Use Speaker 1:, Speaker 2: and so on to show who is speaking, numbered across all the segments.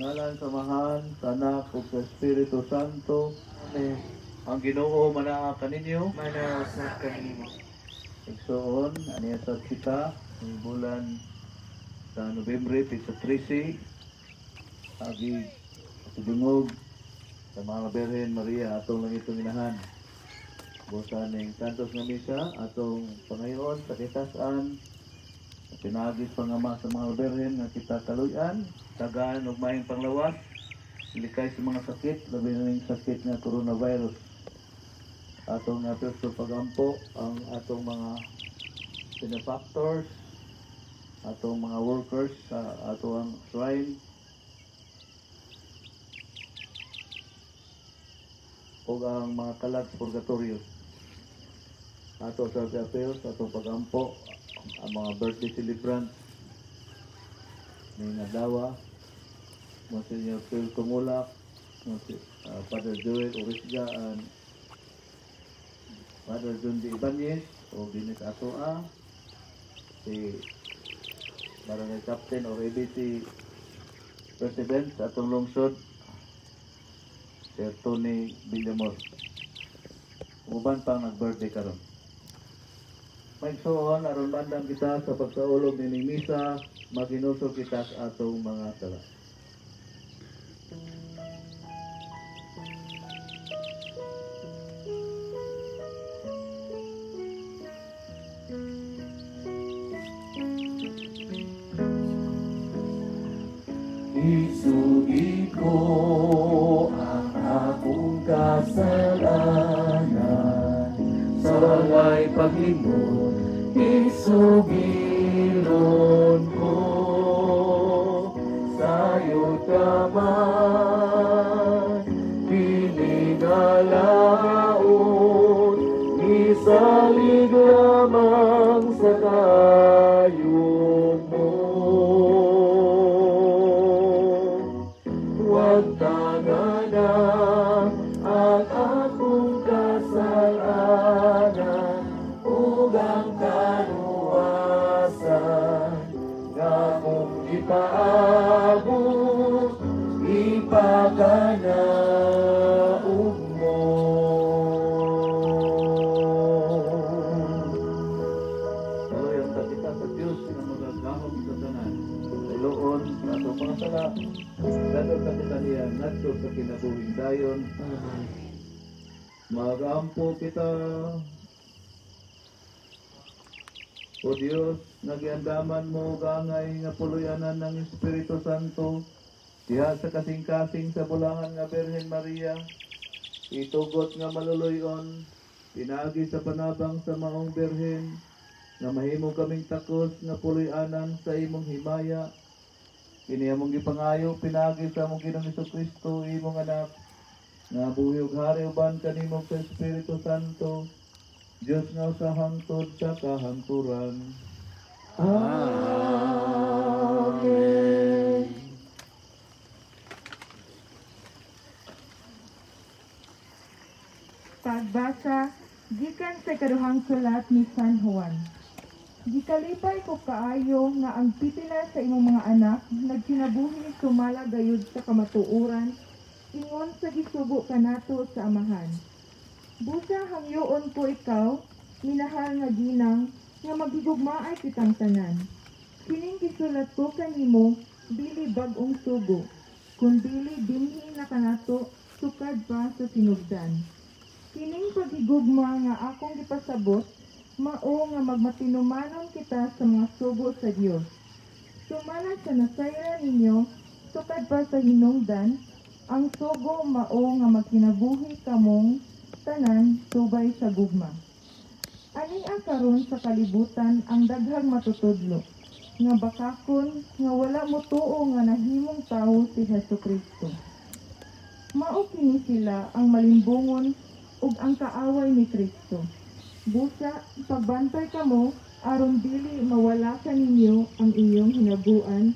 Speaker 1: Sa ngalan sa Amahan, sa Anak, ug sa Espiritu Santo.
Speaker 2: Amen.
Speaker 1: Ang Ginoo manaa kaninyo.
Speaker 2: Manaa usab kanimo.
Speaker 1: Igsoon, aniya sa kita, ang bulan sa Nobyembre, petsa 13, agi pagdungog sa mga Birhen Maria atong langitong inahan. Busa ning santos nga misa atong pangayoon sa kitasan pinaagi sa pangama sa mga Birhen nga kita kaluy-an, tagaan og maayong panglawas, likay sa mga sakit, labi na ning sakit nga coronavirus. Atong nga sa pagampo ang atong mga benefactors, atong mga workers sa atong shrine, ug ang mga kalag sa purgatorio. Ato sa apel sa atong pagampo ang mga birthday celebrants ning adlaw, Monsignor Phil Tumulak, Father Joel Orisga and Father John D. Ibanez o dinis atoa si Barangay Captain or ABC President sa atong lungsod, Sir Tony Villamor. Uban pang nag-birthday karon. Maigsoon, aron bandang kita sa pagsaulog nining misa, maginusog kita sa atong mga sala.
Speaker 3: Isugi ko ang akong kasalanan, sa walay paglimot, isugilon ko. Sayo taman, piningalaon, isalig lamang sa kayod mo. Huwag tangana ang akong kasalanan ug ang kaluwasan nga akong ipaabot, ipakanaog mo.
Speaker 1: Kaluyan ta kita sa Dios nga magagahom sa tanan. Sa iloon sa atong mga sala, dadol ta kita niya ngadto sa kinabuhing dayon. Magampo kita. O Dios, nagiandaman mo og angay nga puluyanan ng Espiritu Santo diha sa kasing-kasing sa bulangan nga Birhen Maria, itugot nga maluluyon pinaagi sa panabang sa maong Birhen, nga mahimo kaming takos nga puluyanan sa imong himaya. Kini among gipangayo pinaagi sa among Ginoong Hesukristo, imong anak, nga buhi ug hari uban kanimo sa Espiritu Santo, Dios nga sa hangtod sa kahangturan.
Speaker 3: Amen.
Speaker 4: Pagbasa gikan sa ikaduhang sulat ni San Juan. Gikalipay ko kaayo nga ang pipila sa imong mga anak nagkinabuhi sumala gayud sa kamatuoran, ingon sa gisugo kanato sa Amahan. Busa hangyoon ko ikaw, minahal nga ginang, nga maghigugmaay kitang tanan. Kining gisulat ko kanimo, dili bag-ong sugo, kundili dinhi na kanato sukad pa sa sinugdan. Kining paghigugma nga akong gipasabot, mao nga magmatinumanon kita sa mga sugo sa Dios. Sumala sa nasayran ninyo, sukad pa sa hinungdan, ang sugo mao nga magkinabuhi kamong tanan subay sa gugma. Ani ang karon sa kalibutan ang daghang matutudlo, nga bakakon nga wala motuo nga nahimong tawo si Hesukristo. Mao kini sila ang malimbungon ug ang kaaway ni Kristo. Busa, pagbantay kamo aron dili mawala kaninyo ang inyong hinaguan,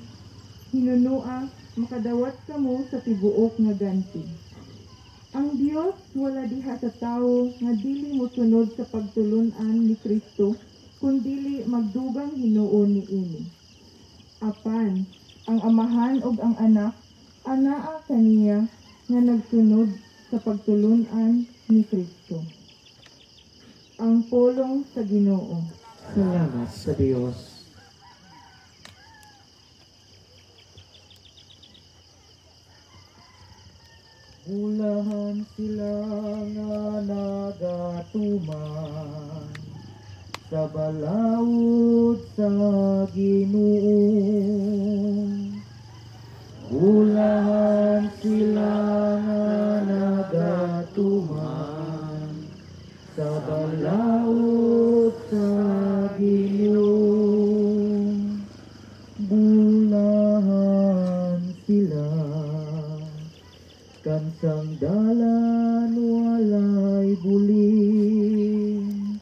Speaker 4: hinunua makadawat kamo sa tibuok nga ganti. Ang Dios wala diha sa tawo nga dili mosunod sa pagtulun-an ni Kristo, kundili magdugang hinuon niini. Apan, ang Amahan ug ang Anak Anaa kaniya nga nagsunod sa pagtulunan ni Kristo. Ang pulong sa Ginoo.
Speaker 3: Salamat sa Dios. Bulahan sila nga nagatuman sa balaod sa Ginoo. Bulahan sila nga nagatuman sa balaod sa Ginoo. Bulahan sila kansang dalan walay buling,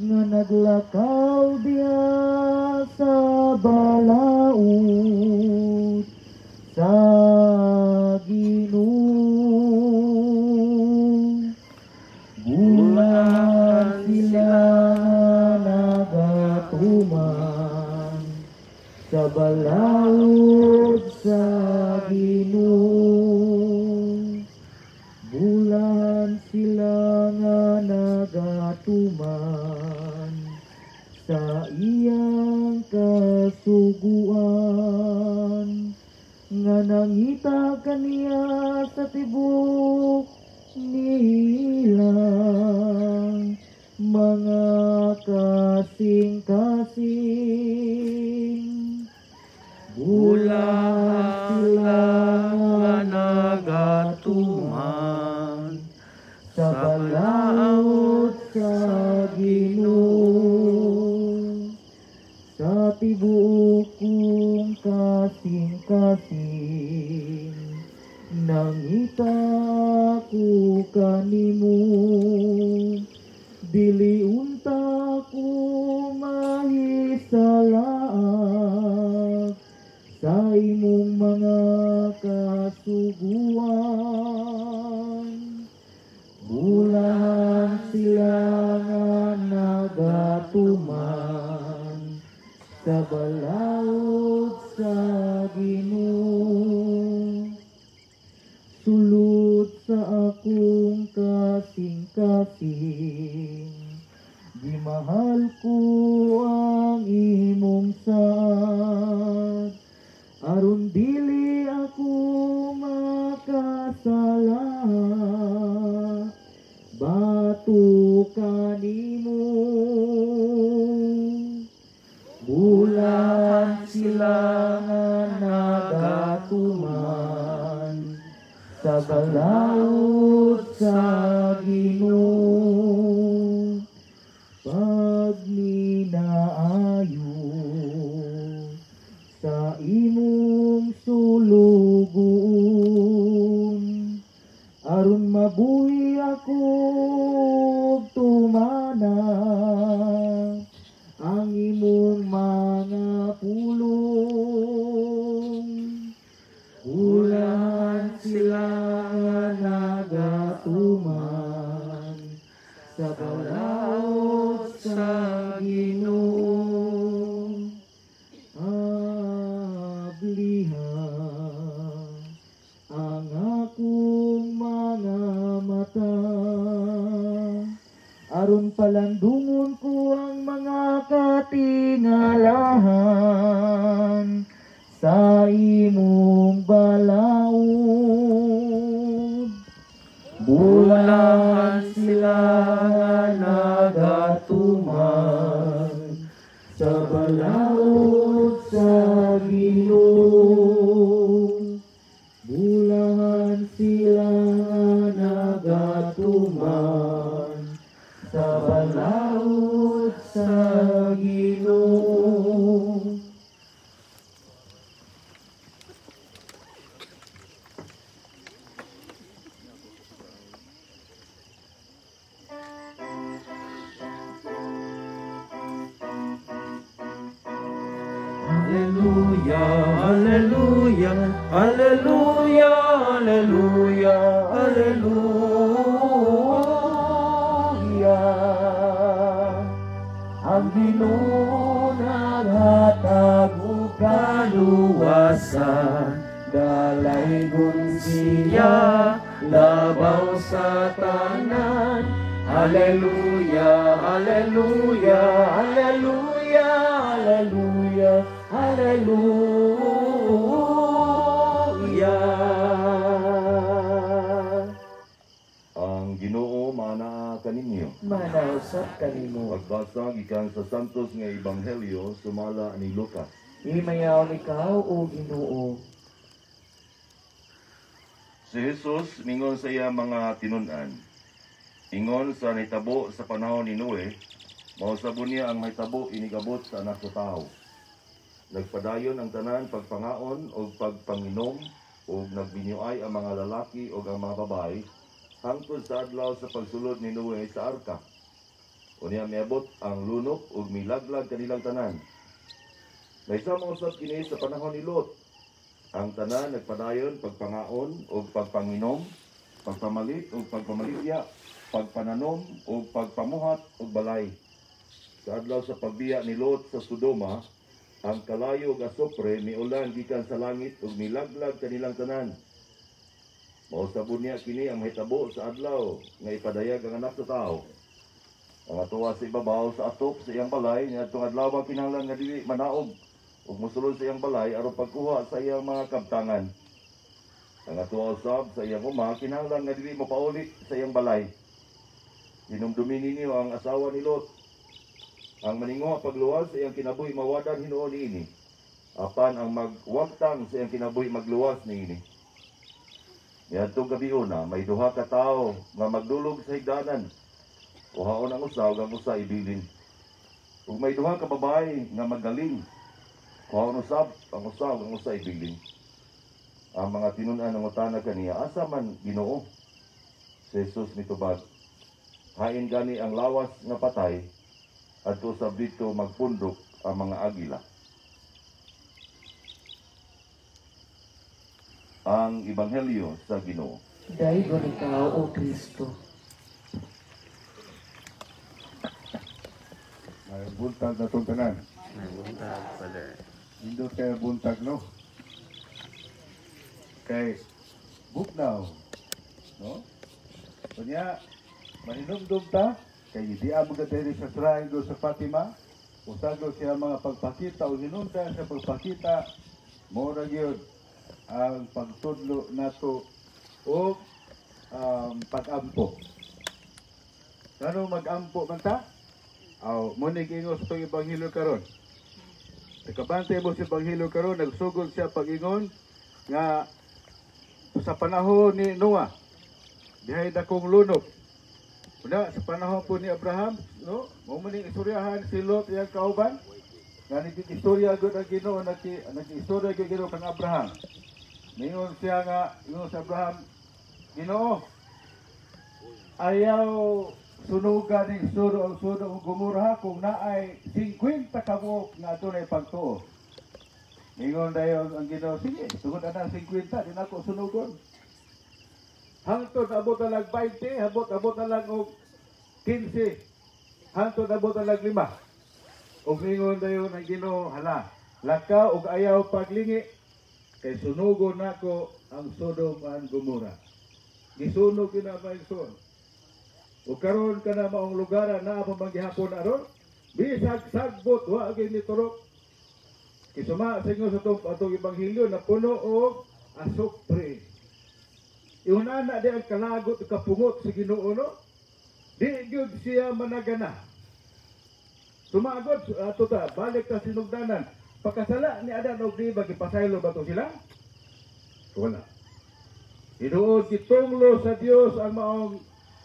Speaker 3: nga naglakaw diha sa balaod sa Ginoo. Bulahan sila nagatuman sa balaod sa Ginoo. Bulahan sila nga nagatuman sa iyang kasuguan, nga nangita kaniya sa tibok nila mga kasing-kasing. Bulahan sila nga
Speaker 2: nagatuman
Speaker 3: sa balaod sa Ginoo. Sa tibuok kong kasing-kasing, nangita ko kanimo. Dili unta ko mahisalaag sa imong mga kasuguan. Bulahan sila nga nagatuman sa balaod sa Ginoo. Sulod sa akong kasing-kasing, gimahal ko ang imong saad, aron dili ako makasala bato kanimo. Bulahan sila nga nagatuman sa balaod sa Ginoo. Pag minaayo sa imong sulugoon, aron mabuhi ako ug tumana ang imong mga pulong. Bulahan sila nga nagatuman sa balaod sa Ginoo. Abliha ang akong mga mata, aron palandungon ko ang mga katingalahan sa imong balaod. Bulahan sila nga nagatuman sa balaod sa Ginoo. Bulahan sila nga nagatuman sa balaod sa Ginoo.
Speaker 2: Alleluia, alleluia, alleluia, alleluia, alleluia.
Speaker 3: Ang Ginoo naghatag og kaluwasan, dalay Haleluya, labaw sa tanan. Haleluya, haleluya, haleluya, haleluya, haleluya.
Speaker 5: Ang Ginoo maanaa kaninyo.
Speaker 3: Manausap kanimo.
Speaker 5: Pagbasa gikan sa Santos nga Ebanghelyo sumala ni Lucas.
Speaker 3: Himayaon ikaw, o Ginoo.
Speaker 5: Si Jesus mingon sa iya mga tinun-an. Ingon sa nahitabo sa panahon ni Noe, mao sabon niya ang mahitabo inigabot sa Anak sa Tawo. Nagpadayon ang tanan pagpangaon og pagpanginom ug nagbinyuay ang mga lalaki ug ang mga babae hangtod sa adlaw sa pagsulod ni Noe sa arka. Unya miabot ang lunok ug milaglag kanilang tanan. Naisama usab kini sa panahon ni Lot. Ang tanan nagpadayon pagpangaon ug pagpanginom, pagpamalit ug pagpamaligya, pagpananom ug pagpamuhat og balay. Sa adlaw sa pagbiya ni Lot sa Sodoma, ang kalayo ug asopre miulan gikan sa langit ug milaglag kanilang tanan. Mao sabon niya kini ang mahitabo sa adlaw nga ipadayag ang Anak sa Tawo. Ang atuwa sa ibabaw sa atop sa iyang balay niadtong adlaw kinahanglan nga dili manaog ug mosulod sa iyang balay aron pagkuha sa iyang mga kabtangan. Ang atuwa usab sa iyang uma kinahanglan nga dili mopauli sa iyang balay. Hinumdumi ninyo ang asawa ni Lot. Ang maninguha pagluwas sa iyang kinabuhi mawadan hinuon niini. Apan ang magwagtang sa iyang kinabuhi magluwas niini. Niadtong gabiuna may duha ka tawo nga magdulog sa higdanan. Kuhaon ang usa ug ang usa ibilin. Ug may duha ka babae nga magaling. Kuhaon usab ang usa ug ang usa ibilin. Ang mga tinun-an nangutana kaniya, asa man Ginoo? Si Jesus mitubag, hain gani ang lawas nga patay, adto sab didto magpundok ang mga agila. Ang Ebanghelyo sa Ginoo.
Speaker 3: Daygon ikaw, O Kristo.
Speaker 1: May buntag na itong tanan.
Speaker 2: May buntag, Father.
Speaker 1: Indot kayo buntag, no? Kay bugnaw, no? Kunya, mahinumdum ta, kay di amo ka diri sa triangle sa Fatima, usagol siya mga pagpakita o hinundan sa pagpakita, mao ra gyud ang pagtudlo nato o pag-ampo. Kano mag-ampo man ta? Aw, mo ni giingon sa itong ebanghelyo karon. Nakabantay mo sa ebanghelyo karon, nagsugod siya pag-ingon nga sa panahon ni Noah, dihay dakong lunok. Una, sa panahon po ni Abraham, no? Mao man ning istoryahan si Lot iyang kauban. Nga naging-istorya gud ang Ginoo, nag-istorya gyud Ginoo kang Abraham. Ningon siya nga, ingon sa Abraham, Ginoo, ayaw sunugan ning Sodom ang Sodom ug Gomorra kung naay 50 ka buok nga adunay pagtuo. Ningon dayon ang Ginoo, sige, tungod ana 50, di nako sunugon. Hangtod abot na lang 20, abot na lang og 15, hangtod abot na lang 5. Ug ningon dayon ang Ginoo, hala, lakaw og ayaw paglingi, kay sunugon nako ang Sodom and Gomorra. Gisunog gyud na maigsoon. Ug karon ka na maong lugar naa pa man gihapon aron, bisag sagbot wa gyud ni turok. Kisuma sa inyo sa atong ebanghelyo na puno og asupre. Iunana di ang kalagot ug kapungot sa Ginoo, no? Di gyud siya managana. Sumagod ato ta, balik ta sinugdanan. Pagkasala ni Adan og Eva, gipasaylo ba to sila? Wala. Hinuod gitunglo sa Dios ang maong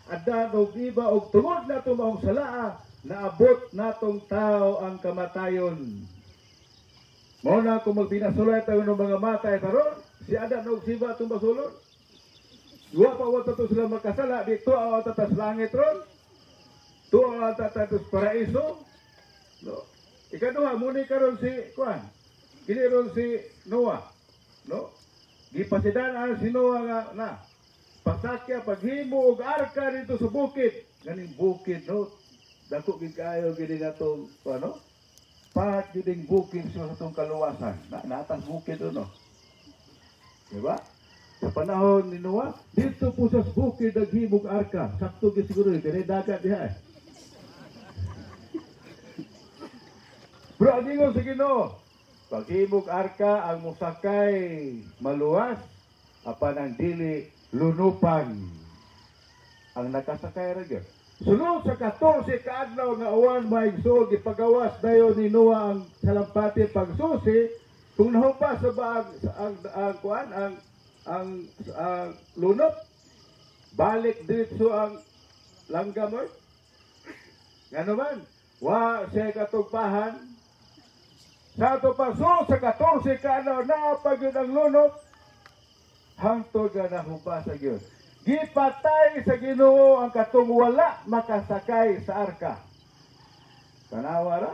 Speaker 1: Adan og Eva og tungod nato maong salaa, naabot natong tao ang kamatayon. Mao na kung magbinasulay tayo ng mga matay karon, si Adan og Eva atong basulon. Wa pa wa ta to sila makasala, di tuwa ta sa langit ron. Tuwa ta ta sa paraiso. No. Ikaduha muni karon si kuan. Kini ron si Noah. No? Gipasidan si Noah nga na pasakya paghimo og arka dito sa bukid. Ganing bukid, no? Dako gid kaayo gid atong ano? Part gid ning bukid sa atong kaluwasan. Na natang bukid no. Di ba? Sa panahon ni Noah, dito po sa bukid naghimog arka. Sakto gyud siguro kay dagat diha eh. Pero ang ingon sa Ginoo, paghimog arka ang mosakay maluwas, apan ang dili lunupan. Ang nakasakay ra gyud. Sulod sa 14 ka adlaw nga uwan maigsoon, gipagawas dayon ni Noah ang salampati pagsusi. Kung nahupa sa ba ang kuan ang lunop, balik diretso ang langgam oy. Ngano man, wa siya katugpahan. Sa ato pa so sa 14 ka adlaw naa pa gyud ang lunop, hangtod nga nahupa sa gyud. Gipatay sa Ginoo ang katong wala makasakay sa arka. Tanawa ra.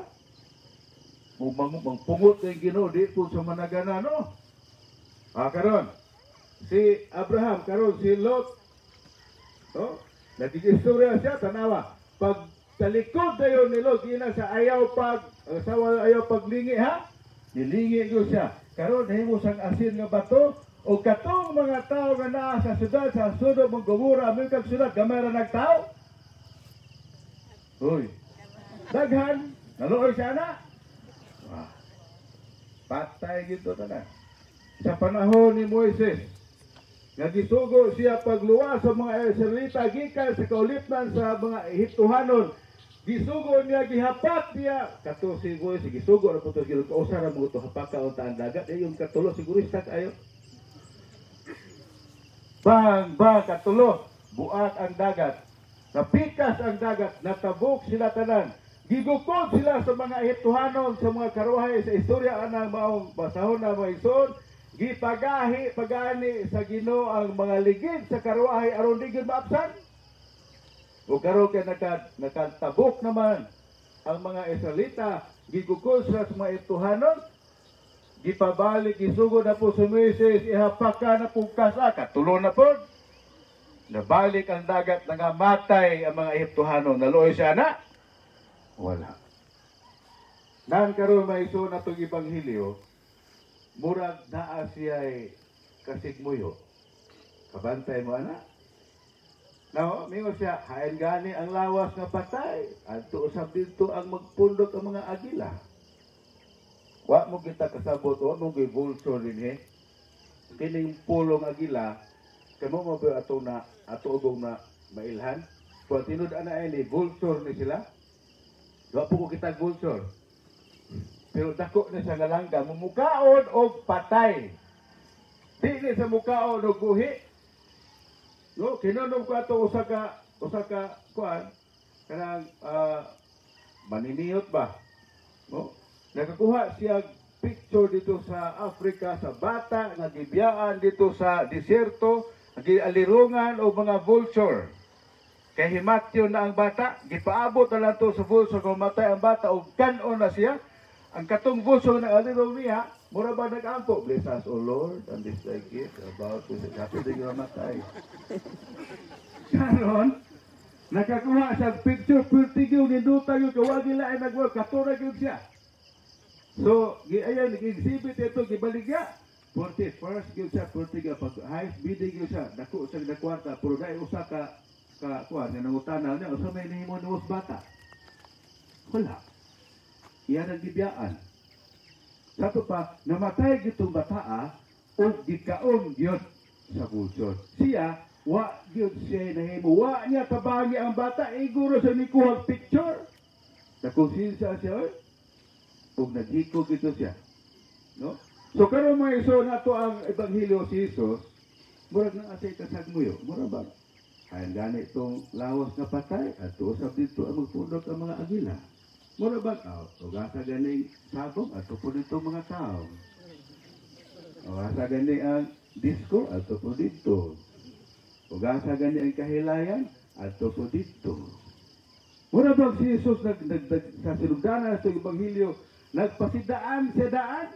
Speaker 1: Mangpungot kay Ginoo di po sa managana, no? Ah, karon si Abraham, karon si Lot, no? Naging-istorya siya, tanawa. Pag talikod dayon ni Lot, gina sa ayaw pag asawa ayaw paglingi, ha? Nilingi ko siya. Karon nahimo sang asin nga bato. O katong mga tao nga naa sa syudad, sa Sodom ug Gomora, amin kag syudad, gamay ra nagtao. Uy. Daghan, naluoy siya na. Ah. Patay gito tanan. Sa panahon ni Moises, nga gisugo siya pagluwas sa mga Israelita gikan sa kaulipnan sa mga Ehiptohanon. Gisugo niya, gihapak niya. Kato si Moises, gisugo na po ito, kausa ra mo ito, hapak ka unta ang dagat. Eh, yung katulo, siguro istak ayo. Bang, bang, katulo, buak ang dagat. Napikas ang dagat, natabok sila tanan. Gigukod sila sa mga Ehiptohanon, sa mga karuhay, sa istorya anang maong basahon na mga ison. Gipagahi, pagani sa Ginoo ang mga ligid sa karuhay aron di gyud maapsan. O karon kay nakatabok naman ang mga Israelita, gigukod sila sa mga Ehiptohanon. Gipabalik, gisugo na po si Moises, ihapaka na po kasa, katulo na po. Nabalik ang dagat, nangamatay ang mga Ehiptohanon. Naluoy siya na? Wala. Nang karon maiso na itong Ebanghelyo, murag naa siya'y kasigmuyo. Kabantay mo, ana? No, mingon siya, hain gani ang lawas nga patay. Adto usab didto ang magpundok ang mga agila. Wa mo kita kasabot, wa mo gi vulture dinhi. Kining pulong agila, kamo mo ba ato na ato ugong na mailhan? Kung tinud ana ini vulture ni sila. Wa po ko kita vulture. Pero dako ni sa nga langga, mumukaon og patay. Di ni sa mukaon og buhi. No, kinunom ko ato usa ka kuan kanang maniniyot ba? No? Nakakuha siya picture dito sa Africa sa bata nga gibiyaan dito sa disyerto, gialirungan og mga vulture. Kay himatyon na ang bata, gipaabot na lang to sa vulture kung matay ang bata og kan-on na siya. Ang katong vulture na alirong niya, mura ba nag-ampo? Bless us, O Lord, and this thy gift about to say, di ka matay. Karon, nakakuha siya picture, pwerte gyud ninduta gyud, kawag nila ay nag-work, katura gyud siya. So, ayan, nag-exhibit ito, gibaligya. 40, first gyud siya, 40 gyud, pag highest bidding gyud siya, dako siya na kwarta, pero dahil usa ka kuan, nga nangutana niya, usa may nahimo ni bata. Wala. Iyan ang gibiyaan. Sa ato pa, namatay gitong bataa, o gikaon gyud sa vulture. Siya, wa gyud siya nahimo, wa niya tabangi ang bata, iguro sa nikuhag picture. Nakonsinsa siya, oy. Ug naghikog ito siya. No? So karon mga iso nato ang ebanghelyo si Jesus, murag na asay kasagmuyo, murag ba? Ayan gani itong lawas nga patay, at usab dito ang magpundok ang mga agila. Murag ba? Oh, ugasa ganing sabong, ato po dito mga tao. Ugasa gani ang disco, ato po dito. Ugasa gani ang kahilayan, ato po dito. Murag ba si Jesus sa sinugdanan sa ebanghelyo, nagpasidaan siya daan?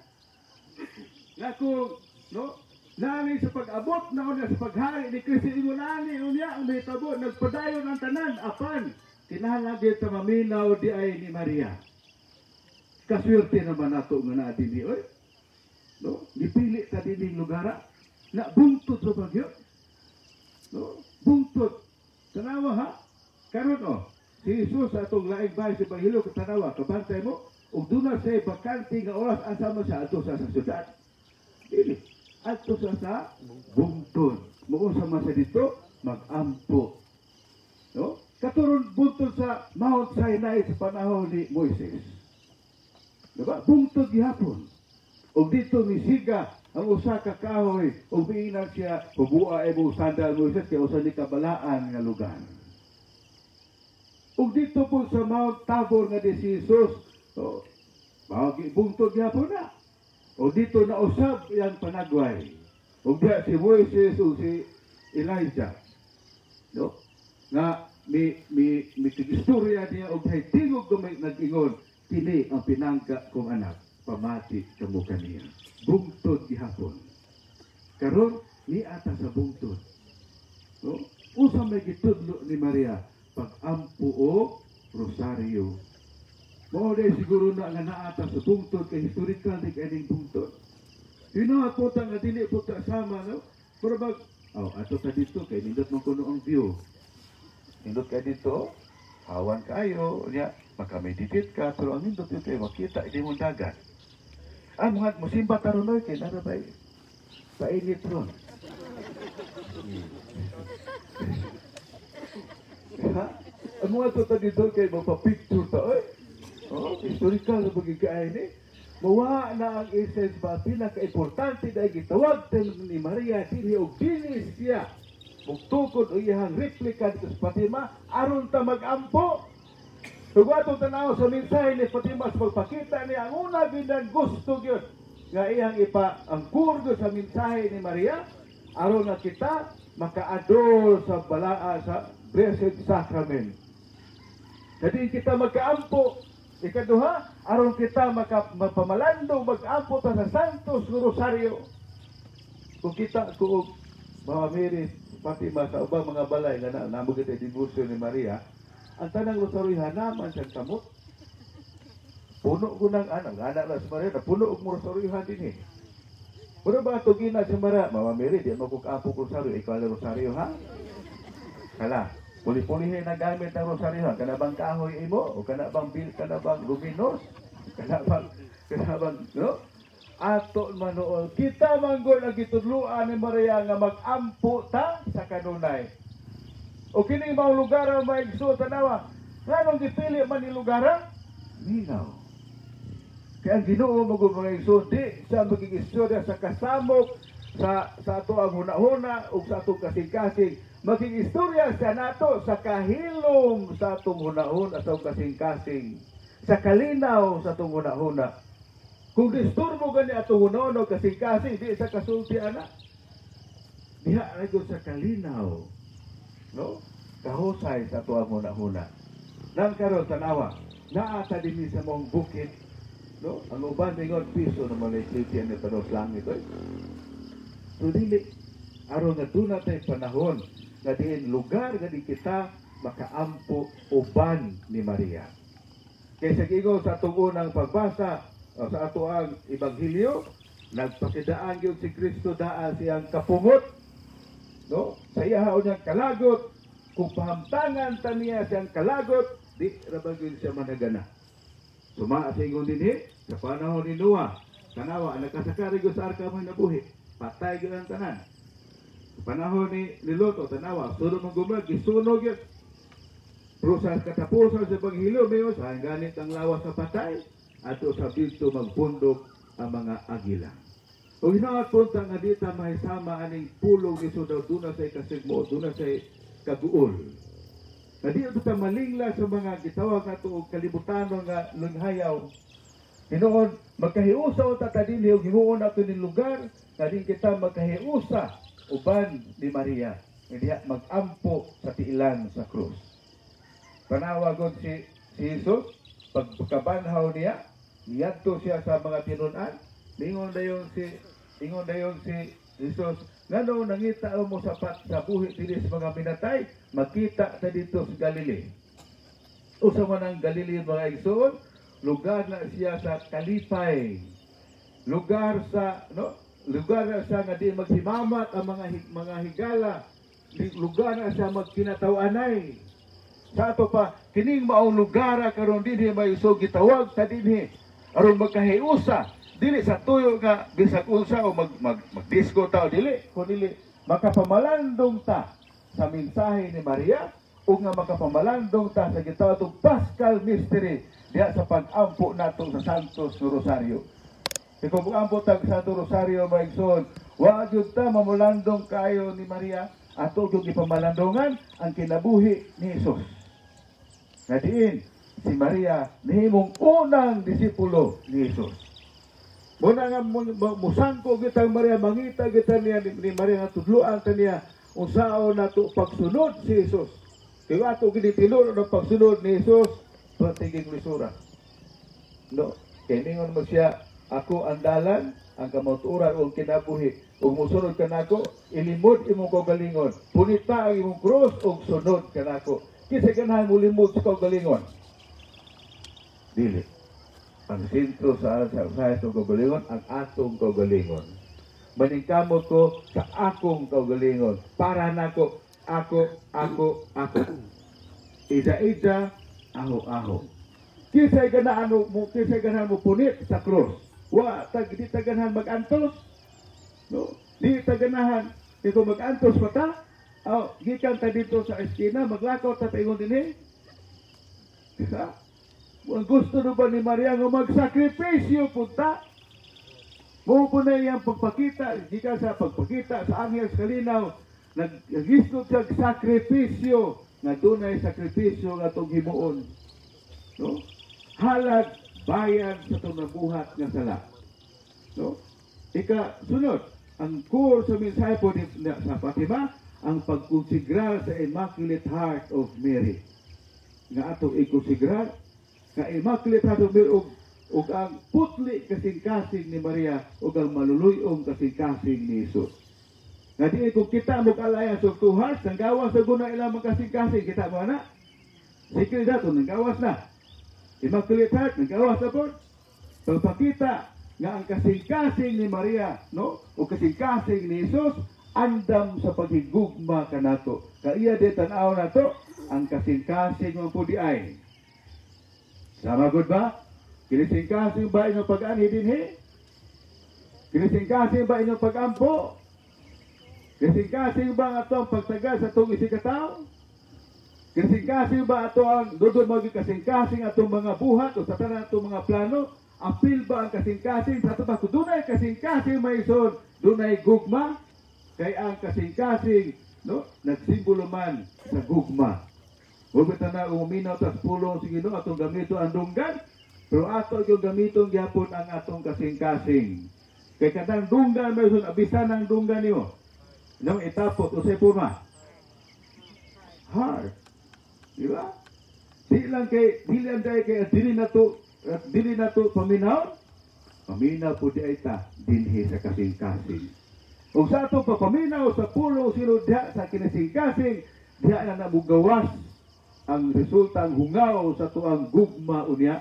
Speaker 1: Nga kung, no, nani sa pag-abot na unya sa paghari ni Kristo, ingon nani unya ang mahitabo, nagpadayon ang tanan, apan, kinahanglan gyud ta maminaw di ay ni Maria. Kaswerte naman nato nga naa dinhi, oy. No, gipili ta dinhi lugara. Na bungtod sa bagyo. No? Bungtod. Tanawa ha? Karon oh, si Jesus sa atong laing bahay sa Ebanghelyo, katanawa, kabantay mo, ug duna siya bakante nga oras, asa man siya? Adto sa syudad? Dili. Adto siya sa bungtod. Muunsa man siya dito? Magampo. No? Katuron bungtod sa Mount Sinai sa panahon ni Moises. Diba? Bungtod gihapon. Ug dito misiga ang usa ka kahoy ug miingnan siya, "Hubua imong sandal, Moises, kay usa ni kabalaan nga lugar." Ug dito po sa Mount Tabor nga di si Jesus, oh, mao bungtod gihapon na. O dito na usab iyang panagway. Ug diha si Moises ug si Elijah. No? Nga mi istorya niya og hay tingog gamay nag-ingon, "Kini ang pinangga kong anak, pamati kamo kaniya." Bungtod gihapon. Karon ni ata sa bungtod. No? Usa may gitudlo ni Maria? Pag-ampo o rosaryo. Mao dahil siguro na nga naata sa bungtod kay historical di kay bungtod. Hinaot po ta nga dili po ta sama, no? Pero bag oh, ato ta dito kay nindot man kuno ang view. Nindot kay dito, hawan kayo, niya, makameditate ka, pero ang nindot yun kay makita hindi mo dagat. Ah, mga musimba taron oy kay nara bay painit ron. Ha? Ang mga to ta dito kay mapapicture ta oy. Oh, historical na bagay ni. Mawa na ang essence ba, pinaka-importante dahil gitawag ni Maria dinhi og dinhi siya mugtukod og iyang replika dito sa Fatima aron ta magampo. Ug atong tanaw sa mensahe ni Fatima sa pagpakita niya, ang una gyud ang gusto gyud nga iyang ipa ang kurdo sa mensahe ni Maria aron nga kita makaador sa balaa sa Blessed Sacrament. Kadi kita magkaampo. Ikaduha, aron kita maka, mapamalando, mag-ampo ta sa Santos Rosario. Kung kita ko Mama Mary, Fatima sa ubang mga balay nga na namo kita devotion ni Maria, ang tanang rosaryo hanaman siyang kamot. Puno ko ng anak, anak lang si Maria, na puno og rosaryohan din eh. Pero ba ito gina si Maria, Mama Mary, di mo ko kaapo rosaryo, ikaw ang rosaryo ha? Kala, puli-pulihin na gamit ang rosaryo ha? Kana bang kahoy imo? O kana bang bil, kana bang luminos? Kana bang, no? Ato manool, kita manggol ang gitudluan ni Maria nga mag-ampo ta sa kanunay. O kining mga lugar ang maigso, tanawa, nganong gipili man ni lugar? Minaw. Kaya ang Ginoo mo mga igsoon, di sa magiging istorya sa kasamok sa ato ang hunahuna ug sa atong kasing-kasing. Maging istorya siya nato sa kahilom sa atong hunahuna, sa atong kasing-kasing. Sa kalinaw sa atong hunahuna. Kung disturbo gani atong hunahuna o kasing-kasing, di sa kasulti ana. Diha ra gyud sa kalinaw. No? Kahusay sa ato ang hunahuna. Nang karon tanawa, naa ta dinhi sa mong bukid, no? Ang uban mingon piso naman ay city ang panos langit oy. So dili aron nga duna tay panahon nga diin lugar nga di kita makaampo uban ni Maria. Kaysa giingon sa atong unang pagbasa o sa ato ang ebanghelyo, nagpakidaan gyud si Kristo daan siyang kapungot, no? Sa iyaha niyang kalagot, kung pahamtangan ta niya siyang kalagot, di ra ba gyud siya managana. Suma sa ingon dinhi sa panahon ni Noah, tanawa nakasakari gyud sa arka mo nabuhi, patay gyud ang tanan. Sa panahon ni Loto, tanawa, sulod mong gumag, gisunog yun. Pero sa katapusan sa Ebanghelyo, mayon, sa ganit ang lawas sa patay, ato sa dito magbundok ang mga agila. O hinaot punta nga dita mahisama aning pulong ni daw duna sa kasigmo, duna sa kaguol. Na di ito ta malingla sa mga gitawag nato og kalibutano nga lunghayaw. Hinoon, magkahiusa o ta dinhi og himuon nato ning lugar nga din kita magkahiusa uban ni Maria. Nga diha magampo sa tiilan sa krus. Panawagon si Jesus, pagkabanhaw niya, niadto siya sa mga tinun-an, ingon dayon si Jesus, ngano nangita mo sapat sa buhi dinhi sa mga minatay, makita ta dito sa Galilee. Usa man ang Galilee mga igsoon, lugar na siya sa kalipay. Lugar sa no, Lugar na siya nga di maghimamat ang mga higala. Lugar na siya magkinataw-anay. Sa ato pa, kining maong lugar karon dinhi may isog, gitawag ta dinhi aron magkahiusa, dili sa tuyo nga bisag unsa o mag, mag magdisco ta o dili, kun dili makapamalandong ta sa mensahe ni Maria o nga makapamalandong ta sa gitawag atong Paschal Mystery diha sa pag-ampo nato sa Santos Rosario. Kay kung ampo tag Santo Rosario, mga igsoon, wa gyud ta mamulandong kayo ni Maria, ato gyud gipamalandongan ang kinabuhi ni Jesus. Nga diin si Maria nahimong unang disipulo ni Jesus. Muna nga musangko kita Maria, mangita kita niya ni Maria nga tudloan ta niya unsaon nato pagsunod si Jesus. Kay ato gini tinuod ang pagsunod ni Jesus, pertiging lisura. No, kay ningon mo siya, "Ako ang dalan, ang kamatuoran ug kinabuhi. Ug musunod ka nako, ilimod imong kaugalingon. Punita ang imong krus ug sunod ka nako." Kinsa ganahan mo limod sa kaugalingon? Dili. Ang sentro sa atong kaugalingon, ang atong kaugalingon. Maningkamot ko sa akong kaugalingon. Para nako, ako, ako, ako. Ida-ida, aho-aho. Kinsay ganahan mo punit sa krus? Wa tag di ta ganahan mag-antos. No? Di ta ganahan kay kung mag-antos pa ta, oh, gikan ta dito sa eskina, maglakaw ta paingon dinhi. Di ba? Ang gusto no ba ni Maria nga magsakripisyo punta? Mo po na iyang pagpakita, gikan sa pagpakita sa anghel sa kalinaw, naghisgot siya og sakripisyo, nga dunay sakripisyo nga atong himuon. No? Halag bayad sa itong nabuhat nga sala. No? Ika, sunod, ang core sa mensahe po sa Fatima, ang pagkonsigrar sa Immaculate Heart of Mary. Nga atong ikonsigrar, nga Immaculate Heart of Mary, ug ang putli kasing-kasing ni Maria, ug ang maluluyong kasing-kasing ni Jesus. Nga di kung kita mo alliance of two hearts, ang gawas sa guna ilang kasing-kasing, kita mo na? Sige dato, nang gawas na. Immaculate Heart, nang gawas na po. Pagpakita nga ang kasing-kasing ni Maria, no? O kasing-kasing ni Jesus, andam sa paghigugma kanato. Kaya di tan-aw nato, ang kasing-kasing mo po di ay. Sama gud ba? Kinising-kasing ba inyong pag-anhi dinhi? Kinising-kasing ba inyong pag-ampo? Kasing-kasing ba ang atong pagtagal sa atong isigkatawo? Kasing-kasing ba ato ang dudon mo kasing-kasing atong mga buhat o sa tanan atong mga plano? Apil ba ang kasing-kasing? Sa ato ba kung dunay kasing-kasing, may ison, dunay gugma? Kay ang kasing-kasing, no, nagsimbolo man sa gugma. Huwag ba na uminaw tas pulong sa Ginoo, atong gamito ang dunggan, pero ato yung gamiton gyapon ang atong kasing-kasing. Kay katang dunggan, may ison, abisan ang dunggan niyo. No, itapot unsay porma? Heart. Di ba? Di lang kay dili ang dahil kay dili na to paminaw. Paminaw po di ay ta dinhi sa kasing-kasing. Ug sa ato papaminaw sa pulong silo diha sa kinasing-kasing, diha na namugawas ang resulta, ang hungaw sa tuang gugma unya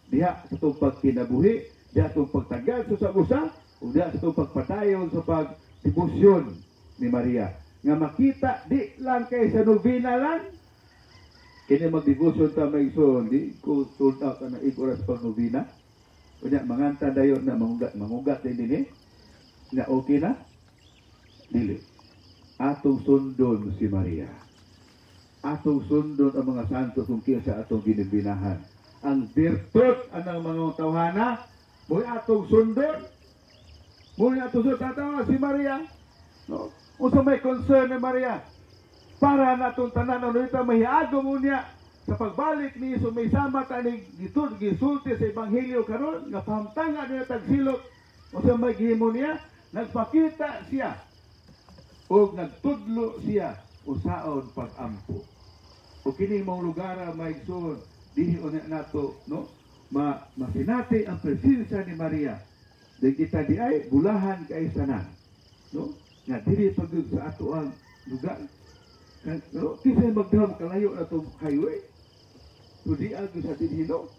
Speaker 1: diha sa itong pagkinabuhi, diha sa itong pagtagal sa usa, ug diha sa itong pagpadayon sa pagdebosyon ni Maria. Nga makita di lang kay sa novena lang. Kini magdebosyon ta, may igsoon, di ko sold out na oras pag novena. Unya manganta dayon na mangugat mangugat din dinhi. Nga okay na? Dili. Atong sundon si Maria. Atong sundon ang mga santo kung kinsa atong ginibinahan. Ang birtud anang mga tawhana, mo'y atong sundon. Mo'y atong sundon tatawa si Maria. No? Unsa may concern ni Maria? Para natong tanan ano ito mahiagom unya sa pagbalik ni Jesus, may sama ta ni gitud gisulti sa ebanghelyo karon nga pahamtanga niya tagsilot. Unsa may gihimo niya? Nagpakita siya ug nagtudlo siya usaon pag-ampo. O kini mong lugar, mga igsoon, dinhi unya nato, no, ma masinati ang presensya ni Maria. Di kita di ay bulahan kay sanan, no, nga diri pag sa ato ang lugar, no, kinsa magdahom kalayo na tong highway. So di agi sa dinhi, no,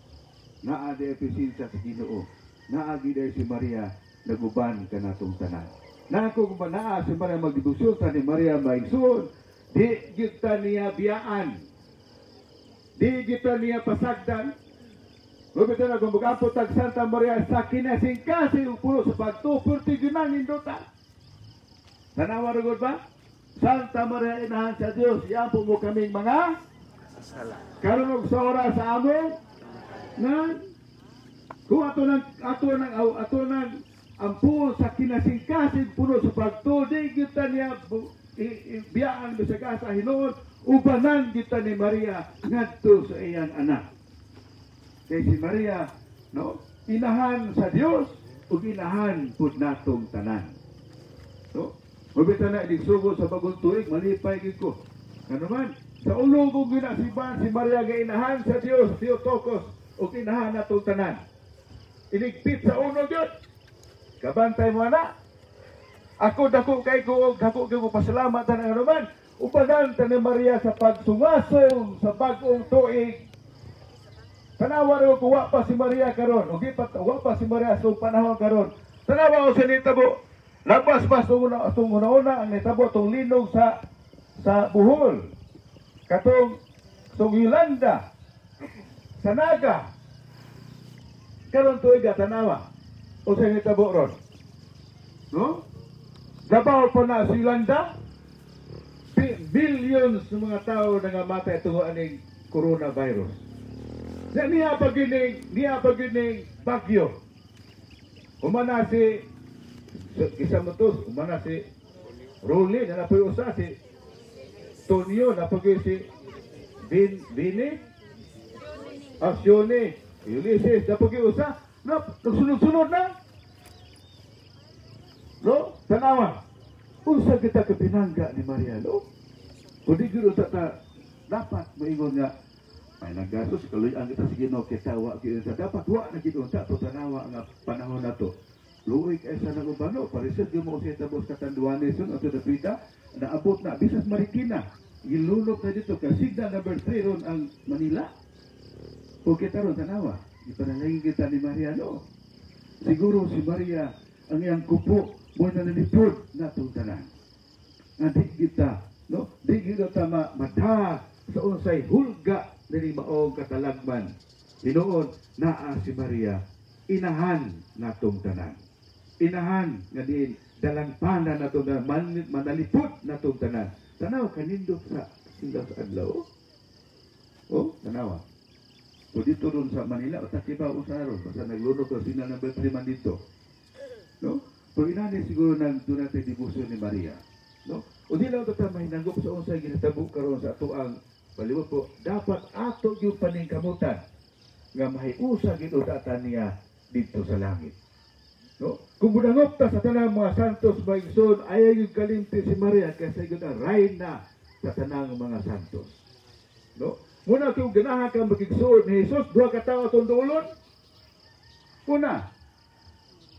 Speaker 1: naa di presensya sa Ginoo, naa gi si Maria. Naguban kanatong tanan. Nako kung naa si Maria, magdebosyon ta ni Maria, mga igsoon, di kita niya biyaan. Di kita niya pasagdan. Lupit na kung mag-ampo tag Santa Maria sa kinasingkasing puno sa pagtuo, perti ginang nindota. Tanawa rugod ba? Santa Maria, inahan sa Dios, iampo mo kaming mga
Speaker 2: Sala.
Speaker 1: Karon og sa oras sa among na kung ato nang ampo sa kinasingkasing puno sa pagtuo, di kita niya biyaan bisag asa. Hinuon ubanan kita ni Maria ngadto sa iyang anak. Kay si Maria, no, inahan sa Dios ug inahan pud natong tanan, no. Mabita na inig-sugo sa bagong tuig, malipay gid ko. Ano man, sa ulo ko ginasiban si Maria nga inahan sa Dios, Theotokos, ug inahan natong tanan. Iligpit sa uno gyud. Kabantay mo na. Ako dako kay ko og dako kay ko pasalamat ana ano man. Ubanan ta ni Maria sa pagsungasong sa bag-ong tuig. Tanawa ro kung wa pa si Maria karon, ug wa pa si Maria sa panahon karon. Tanawa ko sa nitabo. Labas pa sa una, atong una-una ang nitabo atong linog sa Bohol. Katong tong Yolanda sa Naga. Karon tuig tanawa. Unsay nitabo ron? No? Dabaw pa na si Yolanda. Billions ng mga tao nangamatay tungod aning coronavirus. Sa niya pagining bagyo. Humana si isa mo to, humana si Rolly, na napoy usa si Tonyo, napoy si Bin Bini, Asyone, Ulysses, napoy usa, na nagsunod-sunod na. No? Tanawa. Unsa kita kapinangga ni Maria, no? Kung di gyud unta ta dapat moingon nga ay naggasos kaluy-an kita sa Ginoo, kita wa gyud sa dapat wa na gyud unta to. Tanawa nga panahon na to. Luoy kay sa nang ubano, parisod gyud mo sa tabos Catanduanes yun ato dapita naabot na bisas Marikina. Gilunok na dito kay signal number 3 ron ang Manila. O kita ron, tanawa. Ipanalangin kita ni Maria, no? Siguro si Maria ang iyang kupo mo na nalipod natong tanan. Nga di kita, no? Di kita ma mada sa unsay hulga dili maong katalagman. Hinuon naa si Maria, inahan natong tanan. Inahan nga diin dalangpanan natong tanan, manalipod natong tanan. Tanaw kanindot sa sila sa adlaw. Oh, tanawa. O dito ron sa Manila, o takiba o sa ron, basta naglunok o signal number 3 man dito. No? Pero inani siguro nang doon natin debosyon ni Maria. No? O di lang ito mahinanggop sa unsay ginatabo karon sa atoang palibot po, dapat ato yung paningkamutan nga mahiusa gid data niya dito sa langit. No? Kung munangop ta sa tanang mga santos, mga igsoon, ayaw yung kalimti si Maria kasi gyud ang reyna sa tanang mga santos. No? Muna kung ganahan ka makigsuod ni Jesus, duha ka tawo atong duolon. Una,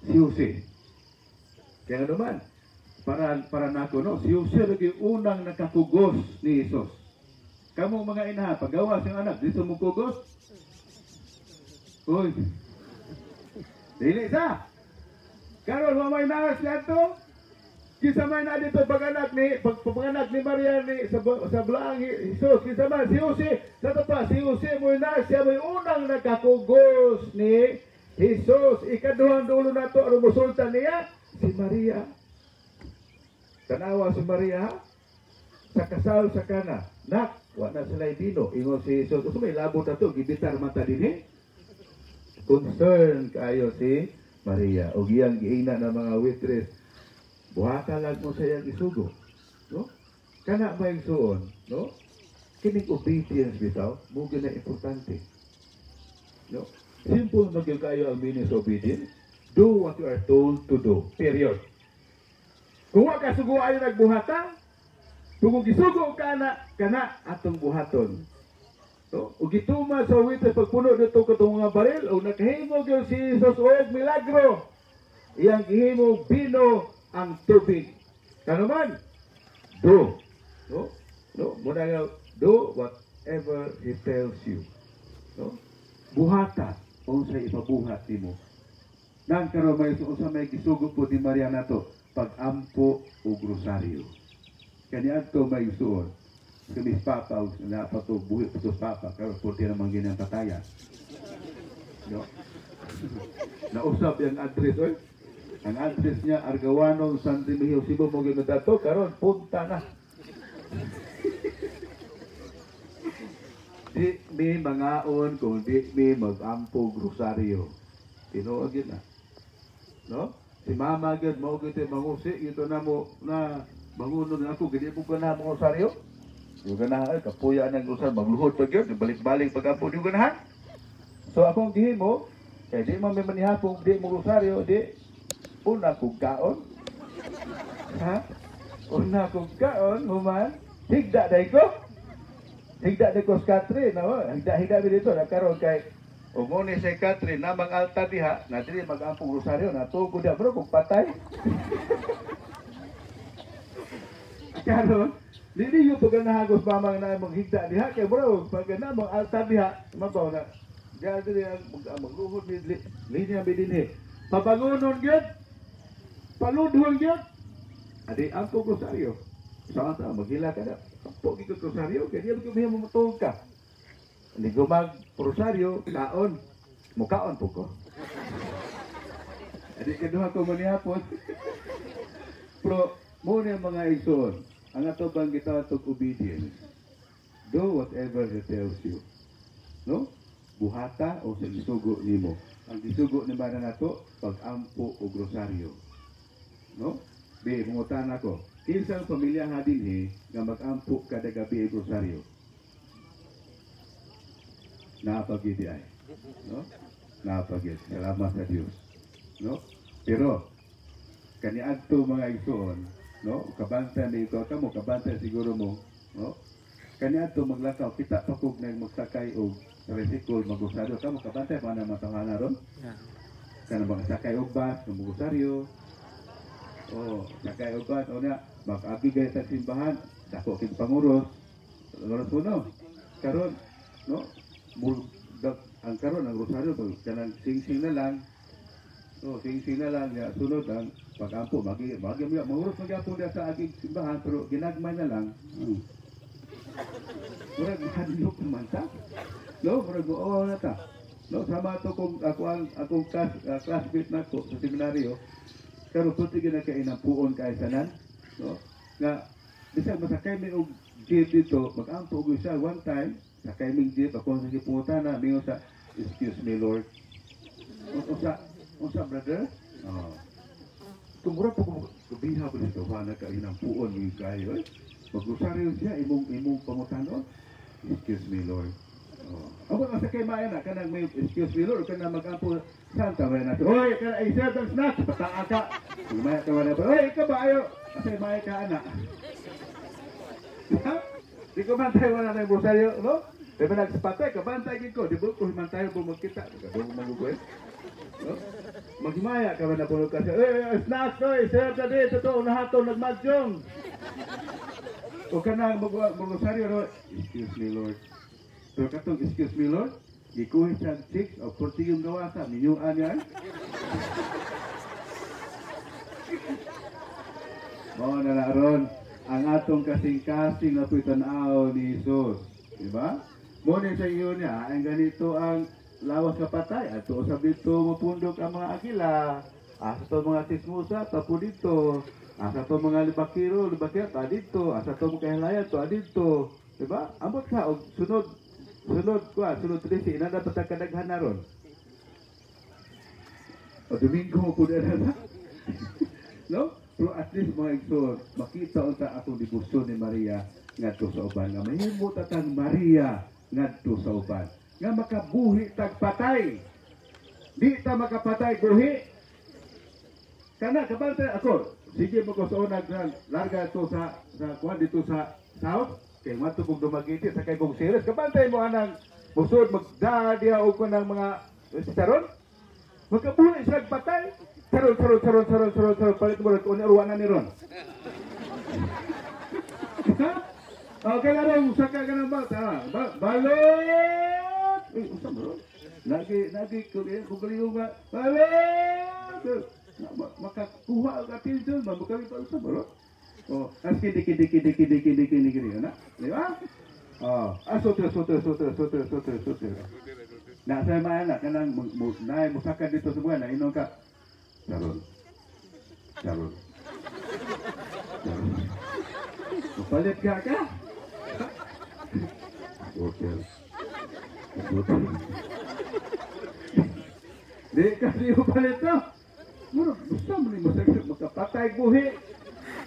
Speaker 1: si Jose. Kaya naman, para nako, no, si Jose lagi unang nakakugos ni Jesus. Kamo mga inaha, paggawa siyang anak, dito mo kugos? Uy. Dili sa. Karon wa may naas to. Kinsa may na dito pag-anak ni Maria ni sa blaang Jesus, kinsa man? Si Jose. Sa to pa si Jose mo na siya mo unang nakakugos ni Jesus. Ikaduhang dulo nato aron mosultan niya si Maria. Tanawa si Maria sa kasal sa Kana. "Nak, wa na sila bino." Ingon si Jesus, "Usa may labot ato, gibitar man ta dinhi." Concern kaayo si Maria. O iyang giingna ng mga waitress, "Buhata lang mo sa iyang isugo." No? Kana may igsuon, no? Kining obedience bitaw, mo na importante. No? Simple man gyud kayo ang meaning sa obedience. Do what you are told to do. Period. Kung wa ka sugo, ayo nagbuhata. Kung gisugo ka na, kana atong buhaton. No? Ug gituma sa waitress pagpuno dito katong mga baril o nakahimo gyud si Jesus og milagro. Iyang gihimo bino ang tubig. Kano man? Do. No? No? Muna nga, do whatever he tells you. No? Buhata unsay ipabuhat nimo. Nang karon may unsa may gisugo po ni Maria nato pag-ampo og rosaryo. Kaniadto may isuon si Miss Papa og na pa to buhi pa to Papa karon purti naman ginang patayan. No? Nausap yung address oy. Ang address niya Argawanon, San Remigio, Cebu mo gyud dato karon punta na. Di mi mangaon kung di mi mag-ampo og rosaryo. Tinuod gyud na. No? Si mama gyud mao gyud mangusi ito na mo na bangunon na ako gid mo ganahan mo rosaryo. Di ganahan kapuya nang rosaryo magluhod pa gyud balik-balik pag-ampo di ganahan. So akong gihimo kay di man may manihapong di mo rosaryo di una kog kaon. Ha? Una kog kaon human higda day ko. Higda day ko sa Catherine, no? Higda mi dito na karon kay ug ni si Catherine namang altar diha na dili mag-ampong rosaryo na tugo diha bro kung patay. Karon dili yung paganahagos mamang na maghigda diha kay bro pag namang altar diha mabaw na diha dili ang magluhod ni linya mi dinhi. Pabangonon gyud. Paludhon gyud. Adi ampong rosaryo. Sa ta maghila ka na. Ampo gyud rosaryo kay di mo matuog ka. Hindi ko mag-rosaryo, kaon. Mukaon po ko. Hindi ka duha ko manihapon. Pero, muna yung mga igsoon, ang ato bang gitawag itong obedience? Do whatever he tells you. No? Buhata o sa gisugo nimo. Ang gisugo ni Mara nato, pag-ampo o rosaryo. No? Be, mungutan ako. Kinsang pamilya ha dinhi nga mag-ampo kada gabi og rosaryo? Napagidi ay. No? Napagid. Salamat sa Dios. No? Pero kaniadto mga igsoon, no? Kabantay ni ikaw kamo, kabantay siguro mo, no? Kaniadto maglakaw kita pa kog nag magsakay og tricycle magrosaryo kamo kabantay pa na matawhana ron?
Speaker 2: Yeah.
Speaker 1: Kana magsakay og bus magrosaryo. Oh, sakay og bus unya mag-abi gay sa simbahan, dako kig panguros. Panguros mo no. Karon, no? Ang karon ang rosaryo kanang sing-sing na lang. So sing-sing na lang ya sunod ang pag-ampo magi magi manguros magyapon diha sa aging simbahan pero ginagmay na lang. Murag mahadlok naman ta. No, murag oo na ta. No, sama to kung ako ang akong classmate nako sa seminaryo. Karon pud gyud nakainampuon kay sanan, no? Nga bisag masakay mi og jeep dito, mag-ampo og isa one time. Sakay ming jeep, ako sa gipungutana, mingon sa, excuse me Lord. Unsa brother? Oh. Tumura po ko, gabiha po dito, wala ka inampuon yung kayo. Eh. Magrosaryo siya, imong pangutanon. Excuse me Lord. Oh. Ako nga sakay maya na, kanang may excuse me Lord, kanang mag-ampo, santa ba na? Oy, kanang isip ang snacks, pataa ka. Maya ka wala ba? Oy, ikaw ba ayo? Kasi maya ka ana. Di ko man tayo wala na yung rosaryo, no? Di ba nagsapatay, kabantay gid ko, di ba ko himantayo po magkita. Kadung magugoy. No? Maghimaya ka ba na puno ka siya? Eh, snacks, oy, sir, dali, totoo, nahato, nagmadyong. O ka na, mag-rosaryo, no? Excuse me, Lord. Pero katong, excuse me, Lord, gikuhi siya chicks o portiyong gawasa, minyuan yan. Mao na na ron, ang atong kasing-kasing na po'y tan-aw ni Jesus. Diba? Muna sa iyo niya, ang ganito ang lawas kapatay. At usab dito mapundok ang mga agila. Asa to mga sismusa, tapo dito. Asa to mga libakiro, libakira, ta dito. Asa to mga kahilayan, to dito. Diba? Amot ka, og sunod, sunod, kwa, sunod 13, ina dapat ang kadaghan na ron. O Domingo po na na. No? Pero at least mga igsoon, makita unsa atong debosyon ni Maria ngadto sa uban. Nga mahimo tatang Maria ngadto sa uban. Nga makabuhi tag patay. Di ta makapatay buhi. Kana kabantay ako. Sige mo ko sa unag larga to sa kuan dito sa south kay ngadto kog Dumaguete sa kay kog series. Kabantay mo anang busod magda diha og kanang mga saron. Makabuhi siya patay. Saron saron saron saron saron saron palit mo ron unya na ni ron. Okay na ron saka ka ng bata. Balot. Usa mo ron. Lagi lagi kung kung ba balot. ka makakuha og attention ba makakita sa bro. Oh, as kini kini kini kini kini kini kini na. Di ba? Oh, sutra sutra sutra sutra sutra sutra. Na sa maana kanang naay musakad dito sa buwan na inom ka. Charon. Charon. Charon. Mapalit ka ka? Hotel. Hotel. Di ka di mo palit to. Murag gusto mo ni makapatay buhi.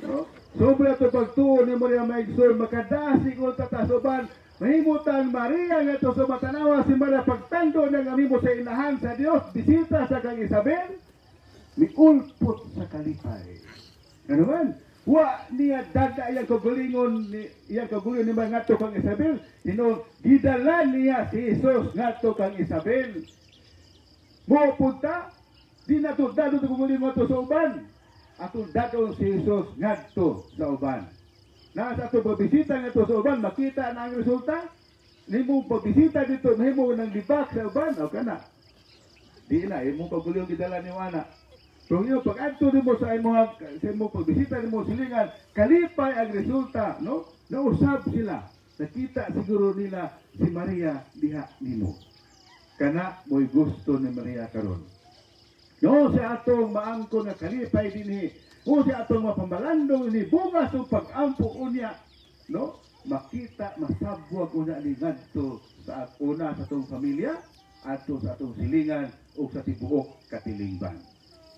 Speaker 1: No? Sobra to pagtuo ni Maria Maigsoon, makadasig o tatasuban. Mahimutan Maria nga to sa matanawa si Maria pagtando ng amimo sa inahan sa Dios, bisita sa kang Isabel, miulpot sa kalipay. Ano man? Wa niya dada iyang kagalingon ni iyang kagalingon ni mga ngadto kang Isabel, hinuon gidala niya si Jesus ngadto kang Isabel. Mo punta di nato dado to kagalingon to sa uban. Atong dadon si Jesus ngadto sa uban. Na sa atong pagbisita ngadto sa uban, makita na ang resulta. Nimo pagbisita dito, mahimo ng libak sa uban, o kana. Di na imong kagalingon gidala ni ana. Pero yung pag-adto nimo sa imong pagbisita nimo silingan, kalipay ang resulta, no? Nausab sila. Nakita siguro nila si Maria diha nimo. Kana mo'y gusto ni Maria karon. No, sa atong maangko nga kalipay dinhi, o sa atong mapambalandong ni bunga sa pag-ampo unya, no? Makita masabwag una ni ngadto sa una sa atong pamilya, adto sa atong silingan ug sa tibuok katilingban.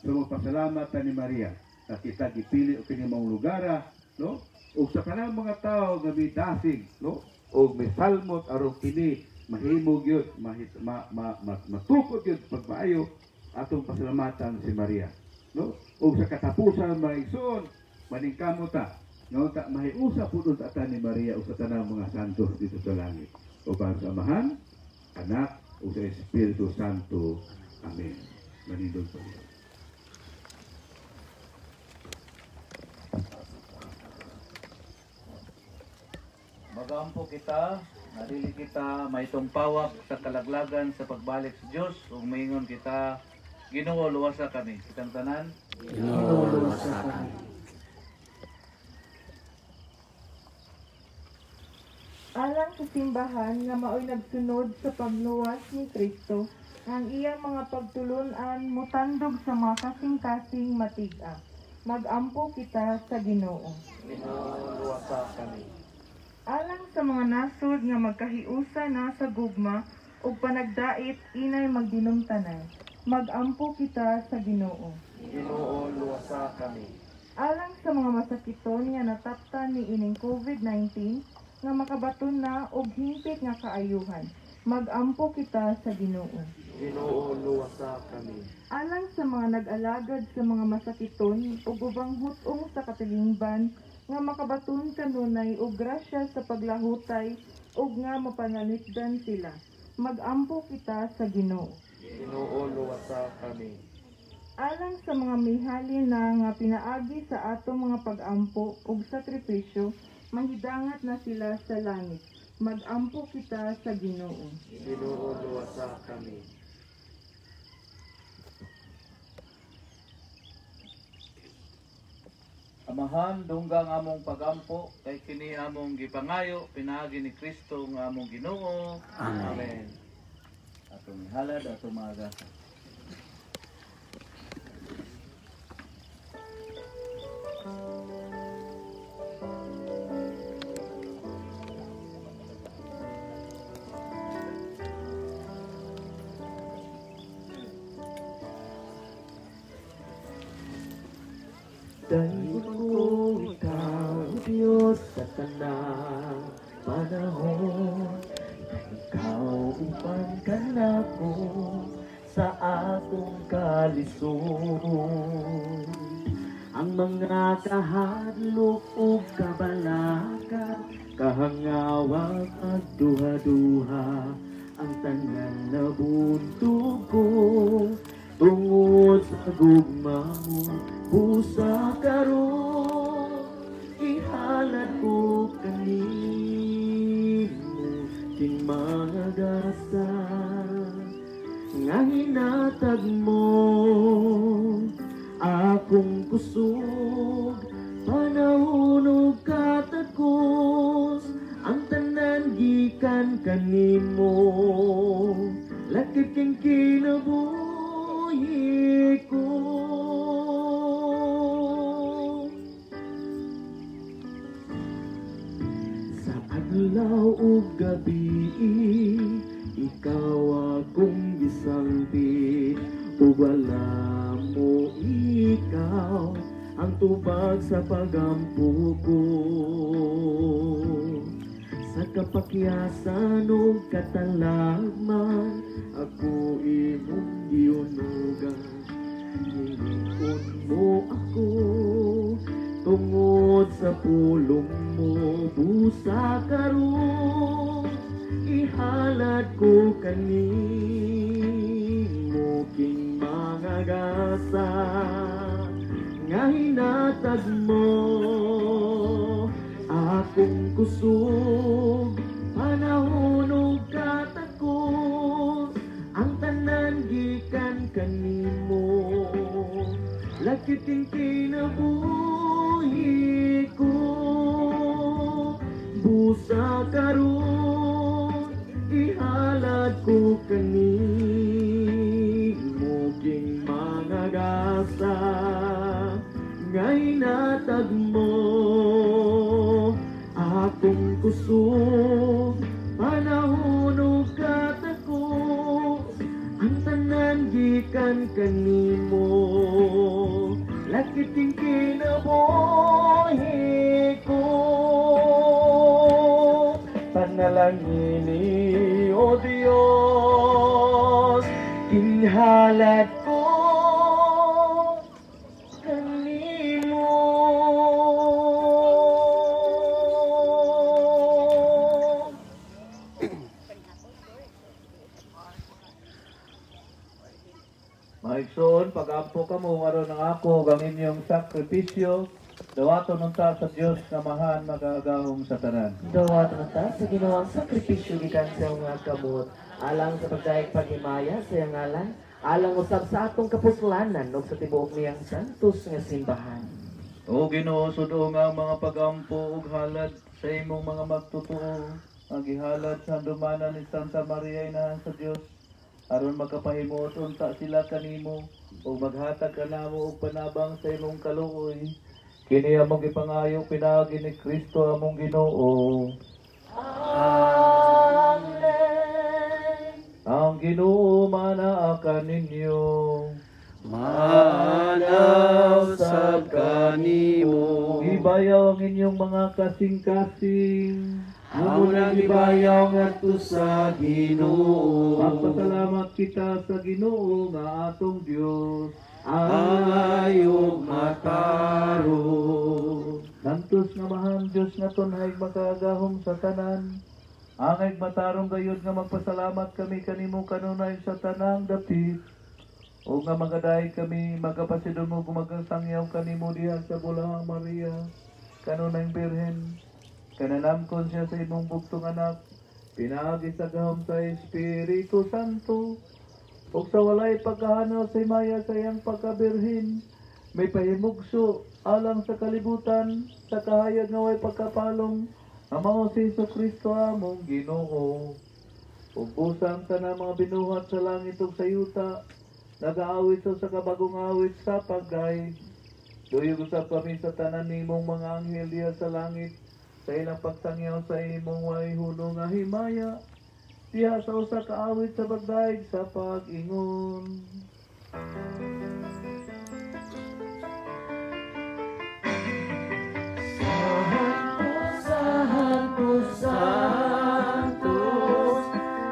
Speaker 1: So magpasalamat ta ni Maria na kita gipili og kini maong lugara, no? Ug sa kanang mga tawo nga midasig, no? Og misalmot aron kini mahimo gyud, matukod gyud pagmaayo, atong pasalamatan si Maria, no? Ug sa katapusan mga igsoon, maningkamot ta, no? Ta mahiusa pud ta ni Maria ug sa tanang mga santos dito sa langit. Uban sa Amahan, Anak ug sa Espiritu Santo. Amen. Manindog pa.
Speaker 6: Magampo kita, narili kita, may tumpawak sa kalaglagan sa pagbalik sa Dios, ug maingon kita, Ginoo luwasa kami. Kitang tanan,
Speaker 3: Ginoo luwasa kami.
Speaker 4: Alang sa simbahan nga maoy nagsunod sa pagluwas ni Kristo, ang iyang mga pagtulun-an motandog sa mga kasing-kasing matig-a. Magampo kita sa Ginoo.
Speaker 3: Ginoo luwasa kami.
Speaker 4: Alang sa mga nasod nga magkahiusa na sa gugma ug panagdait inay magdinumtanay, magampo kita sa Ginoo.
Speaker 3: Ginoo luwasa kami.
Speaker 4: Alang sa mga masakiton nga nataptan ni ining COVID-19 nga makabaton na og hingpit nga kaayuhan, magampo kita sa Ginoo.
Speaker 3: Ginoo luwasa kami.
Speaker 4: Alang sa mga nag-alagad sa mga masakiton ug ubang hut-ong sa katilingban nga makabaton kanunay og grasya sa paglahutay ug nga mapanalipdan sila, magampo kita sa Ginoo.
Speaker 3: Ginoo luwasa kami.
Speaker 4: Alang sa mga mihali na nga pinaagi sa atong mga pag-ampo ug sakripisyo, mahidangat na sila sa langit. Magampo kita sa Ginoo.
Speaker 3: Ginoo luwasa kami.
Speaker 6: Amahan, dunggang among pagampo, kay kini among gipangayo, pinaagi ni Kristo nga among Ginoo.
Speaker 2: Amen.
Speaker 6: Amen. Atong ihalad, atong mga gasa.
Speaker 3: Dahil ko ikaw, Diyos, sa tanang panahon, ikaw upang kanako sa atong kalisod. Ang mga kahadlok ug kabalaka, kahangawag at duha-duha, ang tanan na buntog ko tungod sa gugma mo. Busa karon ihalad ko kanimo king mga gasa nga hinatag mo. kusog, panahon ug katakos, ang tanan gikan kanimo. Lakip king kinabuhi ko. Sa adlaw ug gabi, ikaw akong gisangpit, ug wala mo ikaw ang tubag sa pagampo ko. Sa kapakyasan ug katalagman, ako imong giunugan. Gilikon mo ako tungod sa pulong mo. Busa karon ihalad ko kanimo king mga gasa nga hinatag mo. Akong kusog, panahon ug katakos, ang tanan gikan kanimo. Lakip king kinabuhi ko. Busa karon ihalad ko kanimo king mga gasa nga hinatag mo. Akong kusog, panahon ug katakos, ang tanan gikan kanimo. Lakip king kinabuhi ko. Panalangini, O Dios, kinhalad ko kanimo.
Speaker 1: Maigsoon, pag-ampo kamo aron ang ako ug ang inyong sakripisyo, dawaton unta sa Dios nga Amahan makagagahom sa tanan.
Speaker 3: Dawaton unta sa Ginoo ang sakripisyo gikan sa iyong mga kamot, alang sa pagdayeg paghimaya sa iyang ngalan, alang usab sa atong kapuslanan ug sa tibuok niyang santos nga simbahan.
Speaker 1: O Ginoo, sudo nga ang mga pag-ampo ug halad sa imong mga magtotoo, ang gihalad sa handumanan ni Santa Maria Inahan sa Dios, aron makapahimuot unta sila kanimo ug maghatag kanamo og panabang sa imong kaluoy. Kini among gipangayo pinaagi ni Kristo among Ginoo.
Speaker 3: Amen.
Speaker 1: Ang Ginoo manaa kaninyo.
Speaker 2: Manaw sab kanimo.
Speaker 1: Ibayaw ang inyong mga kasing-kasing.
Speaker 2: Amo nang ibayaw ngadto sa Ginoo.
Speaker 1: Magpasalamat kita sa Ginoo nga atong Dios.
Speaker 2: Angayog matarong.
Speaker 1: Santos nga mahang Dios nga tunhay makagahom sa tanan. Angay matarong gayud nga magpasalamat kami kanimo kanunay sa tanang dapit. O nga magaday kami magapasidungog ug magasangyaw kanimo diha sa Bulahang Maria, kanunay Birhen. Kananamkon siya sa imong bugtong anak, pinaagi sa gahom sa Espiritu Santo. Ug sa walay pagkahanaw sa himaya sa iyang pagkabirhin, may pahimugso alang sa kalibutan, sa kahayag nga way pagkapalong, ang mao si Jesucristo among Ginoo. Ug busang tanang mga binuhat sa langit ug sa yuta, nagaawit sa kabagong awit sa paggay. Duyog usab kami sa tanan nimong mga anghel diha sa langit, sa ilang pagsangyaw sa imong way huno nga himaya, diha sa usa ka awit sa pagdaig sa pag-ingon.
Speaker 3: Santo, Santos,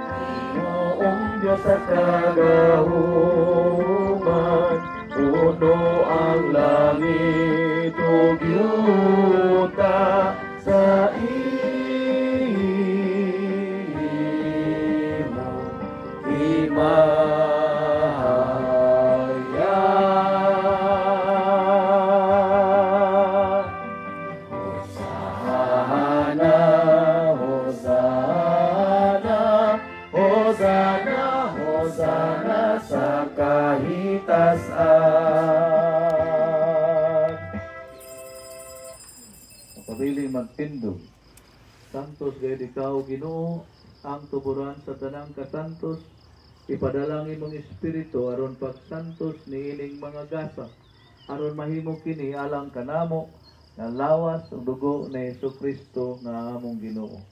Speaker 3: Ginoong Diyos sa kagahuman, puno ang langit ug yuta sa imong himaya. Hosana, Hosana, Hosana, Hosana sa kahitasan.
Speaker 1: Dili magtindog. Santos gayud ikaw, Ginoo, ang tuburan sa tanang kasantos. Ipadala ang imong espiritu aron pagsantos niining mga gasa, aron mahimo kini alang kanamo nga lawas ug dugo ni Hesukristo nga among Ginoo.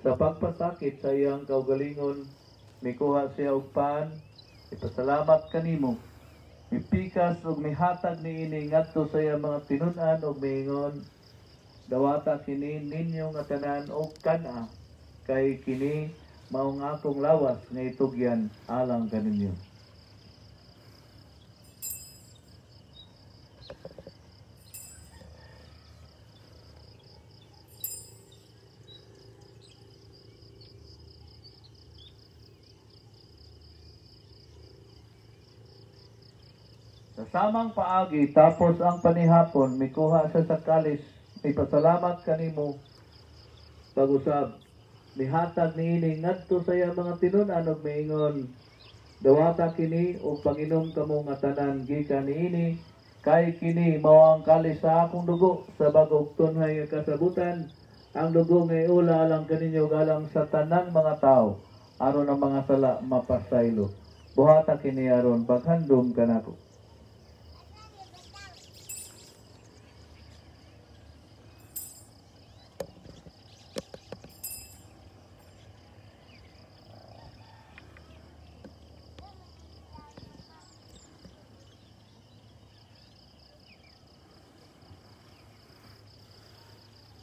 Speaker 1: Sa pagpasakit sa iyang kaugalingon, mikuha siya og pan, ipasalamat kanimo, mipikas ug mihatag niini ngadto sa iyang mga tinun-an ug miingon, dawata kini ninyo nga tanan og kan-a, kay kini mao ang akong lawas nga itugyan alang kaninyo. Sa samang paagi, tapos ang panihapon, mikuha siya sa kalis, ipasalamat kanimo, pag-usab, mihatag niini ngadto sa iyang mga tinun-an ug miingon, dawata kini ug panginom kamo nga tanan gikan niini, kay kini mao ang kalis sa akong dugo sa bag-ong tunhay nga kasabutan, ang dugo nga iula alang kaninyo ug alang sa tanang mga tawo, aron ang mga sala mapasaylo. Buhata kini aron paghandom kanako.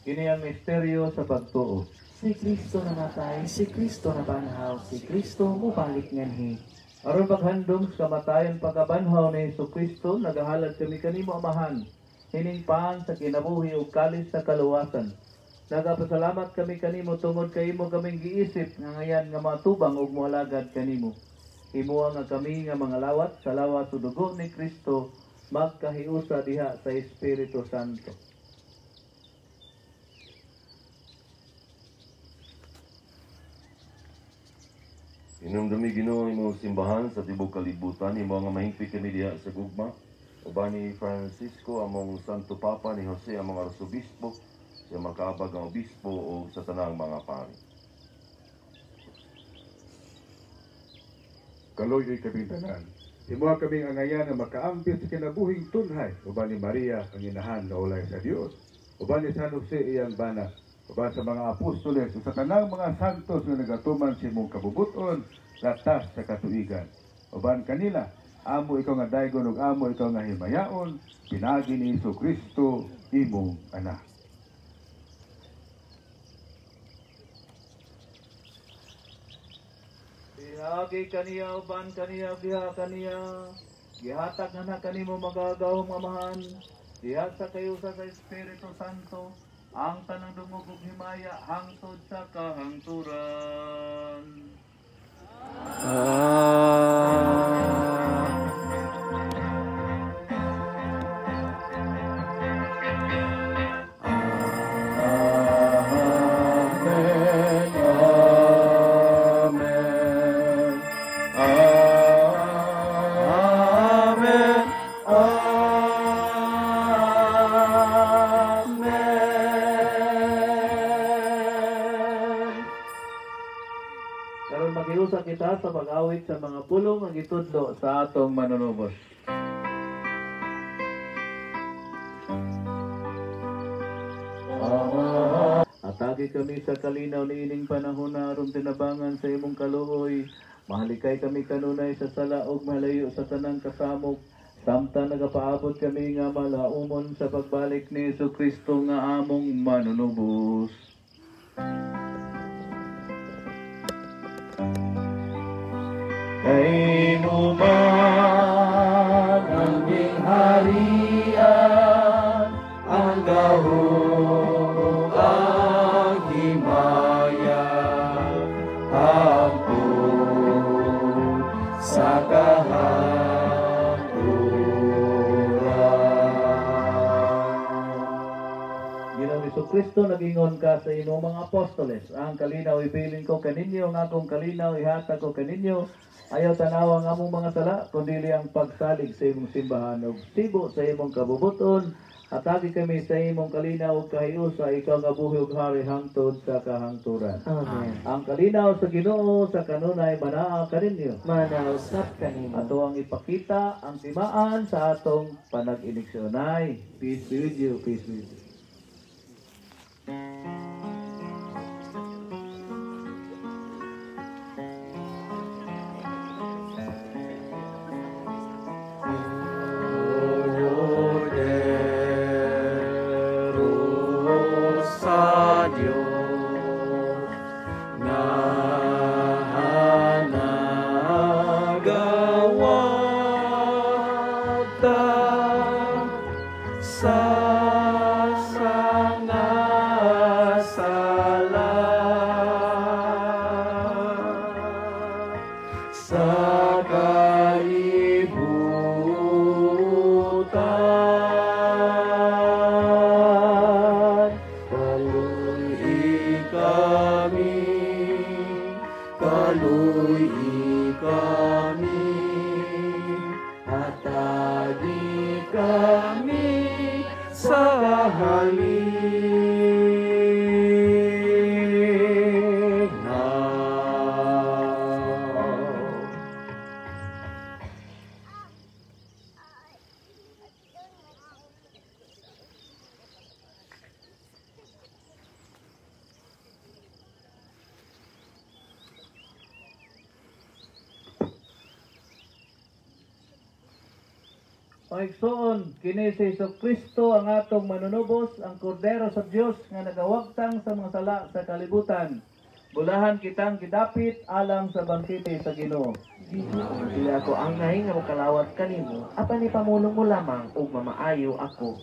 Speaker 1: Kini ang misteryo sa pagtuo.
Speaker 3: Si Kristo namatay, si Kristo nabanhaw, si Kristo mubalik nganhi.
Speaker 1: Aron paghandom sa kamatayon pagkabanhaw ni Hesukristo, nagahalad kami kanimo Amahan, hining paan sa kinabuhi ug kalis sa kaluwasan. Nagapasalamat kami kanimo tungod kay imo kaming giisip nga ngayan nga matubang ug moalagad kanimo. Imoha nga kami nga mga lawat sa lawas ug dugo ni Kristo magkahiusa diha sa Espiritu Santo.
Speaker 5: Inumdumi Ginoo ang imong simbahan sa tibuok kalibutan, imo nga mahingpit kami diha sa gugma. Uban ni Francisco among Santo Papa, ni Jose among Arsobispo, sa makaabag ang obispo o sa tanang mga pari.
Speaker 7: Kaloyoy kaming tanan. Imo kaming angayan nga makaambit sa kinabuhing tunhay uban ni Maria ang inahan nga ulay sa Dios, uban ni San Jose iyang bana, uban sa mga apostoles ug sa tanang mga santos nga nagatuman sa imong kabubuton latas sa katuigan. Uban kanila, amo ikaw nga daygon ug amo ikaw nga himayaon, pinaagi ni Hesukristo imong anak.
Speaker 1: Pinaagi kaniya uban kaniya diha kaniya, gihatag na kanimo magagahom Amahan, diha sa kayusa sa Espiritu Santo, ang tanang dungog ug himaya hangtod sa kahangturan.
Speaker 2: Amen. Amen. Amen. Amen.
Speaker 1: Karon makiusa kita sa pag-awit sa mga pulong ang gitudlo sa atong manunubos. Atagi kami sa kalinaw niining panahon na aron tinabangan sa imong kaluoy. Mahalikay kami kanunay sa sala ug malayo sa tanang kasamok. Samtang nagapaabot kami nga malaumon sa pagbalik ni Hesukristo nga among manunubos.
Speaker 2: Kay man ang gingharian, ang gahom, ang himaya, hangtod sa kahangturan.
Speaker 1: Ginoong Hesukristo, nagingon ka sa imong mga apostoles, ang kalinaw ibilin ko kaninyo, ang akong kalinaw ihatag ko kaninyo. Ayaw tanawa ang among mga sala, kundi ang pagsalig sa imong simbahan ug sibo sa imong kabubuton. Hatagi kami sa imong kalinaw ug kahiusa, ikaw nga buhi ug hari hangtod sa kahangturan.
Speaker 3: Amen.
Speaker 1: Ang kalinaw sa Ginoo sa kanunay manaa kaninyo.
Speaker 3: Manaa usab kanimo.
Speaker 1: Ato ang ipakita ang timaan sa atong panag-iligsuonay. Peace be with you, peace be with you.
Speaker 2: Kordero sa Diyos na nagawagtang sa sangasala sa kalibutan. Kalui kami, kalui kami, hatagi kami sa kalinaw.
Speaker 1: Mga kini si Hesus Kristo ang atong manunubos, ang kordero sa Dios nga nagawagtang sa mga sala sa kalibutan. Bulahan kitang gidapit alang sa bangkete sa Ginoo.
Speaker 3: Dili ako angay nga mokalawat kanimo, apan ipamulong mo lamang ug mamaayo ako.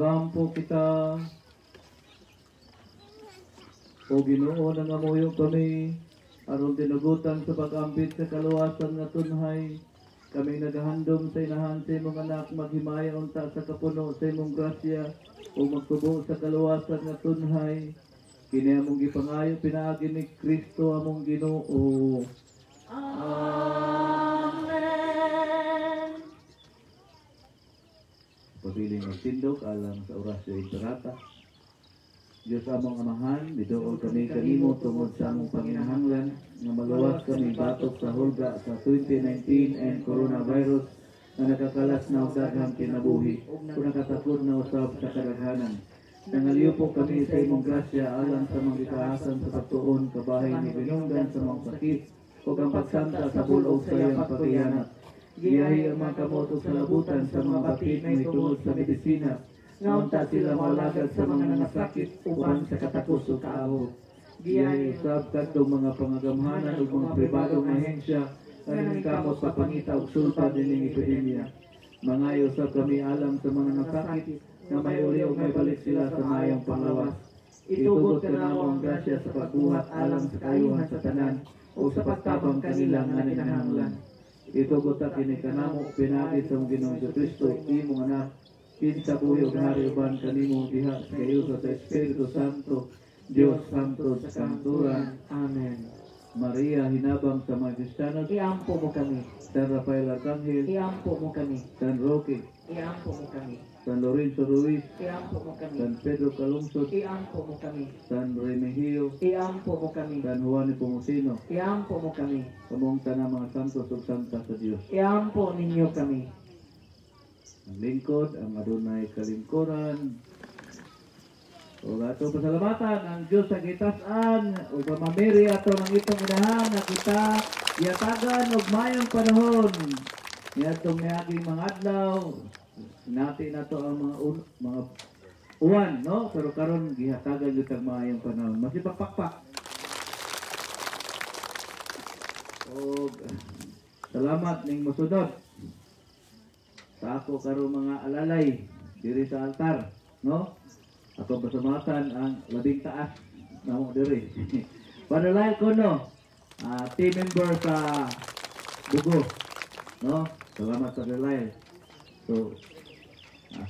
Speaker 6: Magampo kita. O Ginoo, nangamuyo kami aron tinugutan sa pag-ambit sa kaluwasan nga tunhay. Kami nagahandom sa inahan sa imong anak maghimaya unta sa kapuno sa imong grasya o magtubo sa kaluwasan nga tunhay. Kini among gipangayo pinaagi ni Kristo among Ginoo.
Speaker 3: Amen.
Speaker 1: Pabiling ang tindog alang sa Orasyo Imperata. Diyos among Amahan, miduol kami kanimo tungod sa among panginahanglan nga maluwas kami batok sa hulga sa 2019 and coronavirus nga nakakalas na og daghang kinabuhi ug nakatakod na usab sa kadaghanan. Nangaliw kami sa imong grasya alang sa mga gitaasan sa pagtuon kabahin ni binunggan sa mga sakit ug ang pagsamta sa bul-og sa iyang paghiyanat. Giyahi ang mga kamot ug salabutan sa mga bapit mahitungod sa medisina nga unta sila moalagad sa mga nangasakit uban sa katakos ug kaahog. Giyahi usab kadtong mga pangagamhanan ug mga pribadong ahensya nga naningkamot pagpangita og sulpad nining epidemya. Mangayo usab kami alang sa mga nasakit nga mayuli ug maybalik sila sa maayong panglawas. Itugot kanamo ang grasya sa pagbuhat alang sa kaayuhan sa tanan o sa pagtabang kanila nga nanginahanglan. Itugot ta kini kanamo pinaagi sa among Ginoong Kristo, imong anak, kinsa buhi ug hari uban kanimo diha sa kayusa sa Espiritu Santo, Dios Santo sa kamatuoran.
Speaker 3: Amen.
Speaker 1: Maria, hinabang sa mga Kristiyanos,
Speaker 3: Iampo mo kami.
Speaker 1: San Rafael Arcangel,
Speaker 3: Iampo mo kami.
Speaker 1: San Roque,
Speaker 3: Iampo mo kami.
Speaker 1: San Lorenzo Ruiz,
Speaker 3: Iampo mo kami.
Speaker 1: San Pedro Calungsod,
Speaker 3: Iampo mo kami.
Speaker 1: San Remigio,
Speaker 3: Iampo mo kami.
Speaker 1: San Juan Nepomuceno,
Speaker 3: Iampo mo kami.
Speaker 1: kamong tanang mga santos ug santa sa Dios.
Speaker 3: Iampo ninyo kami.
Speaker 1: Ang lingkod, ang adunay kalingkuran. Ug ato pasalamatan ang Dios sa gitas-an ug Mama Mary ato ang itong inahan na kita gihatagan og mayong panahon. Niadtong miaging mga adlaw, nati nato ang mga uwan, no? Pero karon gihatagan gyud tag maayong panahon. Masipakpakpak. Og salamat ning mosunod sa ako karon mga alalay diri sa altar, no? Ako pasalamatan ang labing taas namo diri. Father Lyle Kono, team member sa Bugo, no? Salamat sa Lyle. So,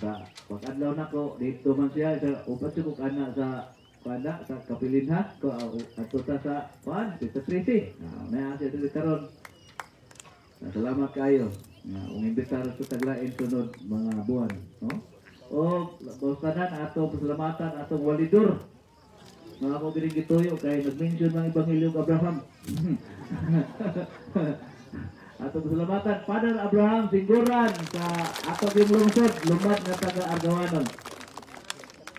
Speaker 1: sa pag-adlaw nako dito man siya sa upat siya ko kana sa kana sa Kapilinha ko adto ta sa kuan sa Tracy. Naa siya diri karon. Salamat kayo. Ung imbitar sa taglain sunod mga buwan, no? O tanan ato pasalamatan atong walidor. Mga ako gining gituyo kay nag-mention ng Ebanghelyo og Abraham. Ato pasalamatan Father Abraham Singguran sa ato gyud lungsod, lumad nga taga Argawanon.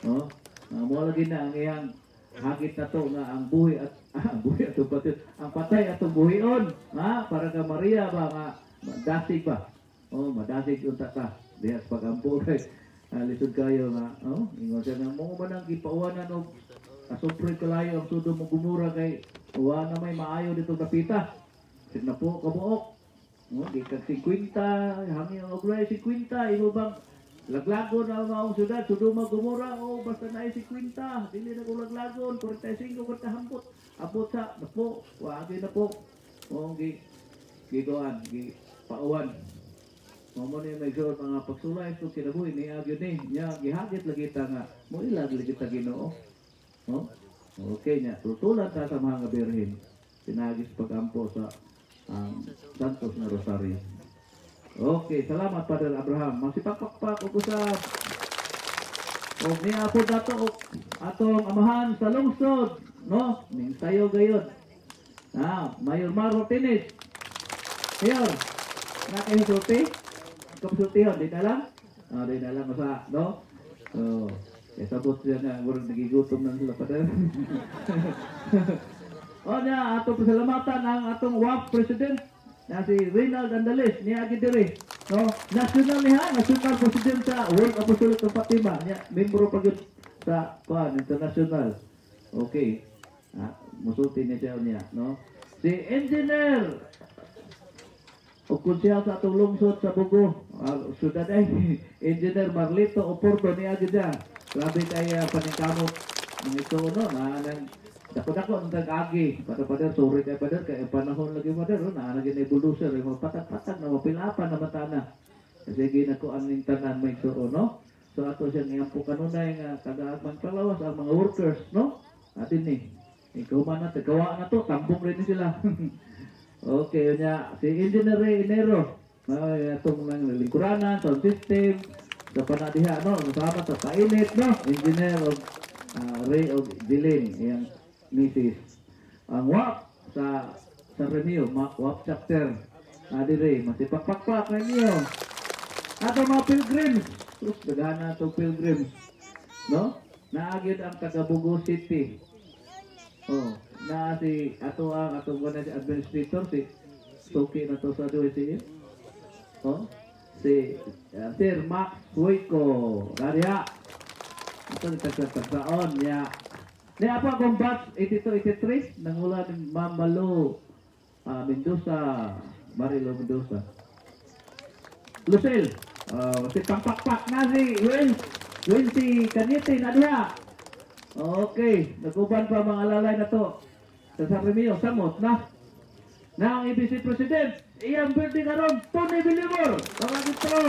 Speaker 1: No? Mo lagi na ang iyang hagit nato nga ang buhi at ang buhi atong patay, ang patay atong buhion, ha? Para ka Maria ba nga madasig ba? Oh, madasig unta ka diha sa pagampo kay lisod kayo nga, oh, ingon siya nga mo man ang gipauwanan og asupre kalayo ang sudo mo gumura kay wa na may maayo dito kapita. Sig na po kabuok. Oh, gikan 50, hangi ang oglay 50, imo bang laglagon ang maong syudad, sudo mo gumura, oh, basta naay 50, dili na ko laglagon, 45 kwarta hambot. Abot sa na po, wa na po. Oh, gi giguan, gi pauwan. Mo ni may suot mga pagsulay so kinabuhi ni agyo ni nya gihagit lagi ta nga mo ilag lagi ta Ginoo. No? Okay nya tutulan ta sa mga birhen pinagi sa pagampo sa Santos na Rosario. Okay, salamat Father Abraham. Masipakpakpak og usab. Og niya po dato atong amahan sa lungsod, no? Ning sayo gayud. Mayor Mar Martinez. Mayor, nakahisulti? Kapsultihon, di na lang? Di na lang usa, no? So, sabot siya nga, murag nagigutom na sila pa din. O niya, atong pasalamatan ang atong WAF President na si Reynald Andales, niya agi diri, no? National niya, national president sa World Apostolic of Fatima, niya, membro pa gyud sa kuan international. Okay. Musulti niya siya niya, no? Si Engineer
Speaker 6: O konsehal sa atong lungsod sa Bugo, syudad ay Engineer Marlito Oporto niya gid. Grabe kay paningkamot mga ito, no, na nang dako-dako ang tag-agi. Pada-pada, sorry kay pader, kay panahon lagi pader, no, na lagi na bulldozer, mapatag-patag na mapilapan na matana. Kasi ginakuan ning tanan may suo, no? So ato siyang iampo kanunay nga taga-agman palawas ang mga workers, no? Atin ni. Ikaw man na, tagawa na to, tambong rin sila. Okay, yun niya. Si Engineer Ray Enero, no, atong lang lingkuranan, sound system, sa panadiha, no? Salamat sa painit, no? Engineer og Ray og Jilin, iyang misis. Ang WAP sa Remio, WAP chapter, adi Ray, masipakpakpak ninyo. Ato mga pilgrims, sus, daghan na itong pilgrims, no? Naagid ang taga Bugo City. Oh, na si ato ang atong wala si administrator si Toki na to sa duwe si oh, si Sir Max Huico Radia. Ato ni tagtagtaon niya. Niya pa akong batch 82-83 nangula ni Ma'am Malu Mendoza, Marilo Mendoza. Lucille, si Pangpakpak na si Will, Will si Kanite na diha. Okay, naguban pa mga alalay na to. Sa San Remio, samot na. Na ang ABC President, iyang birthday karon, Tony Villamor. Tama dito.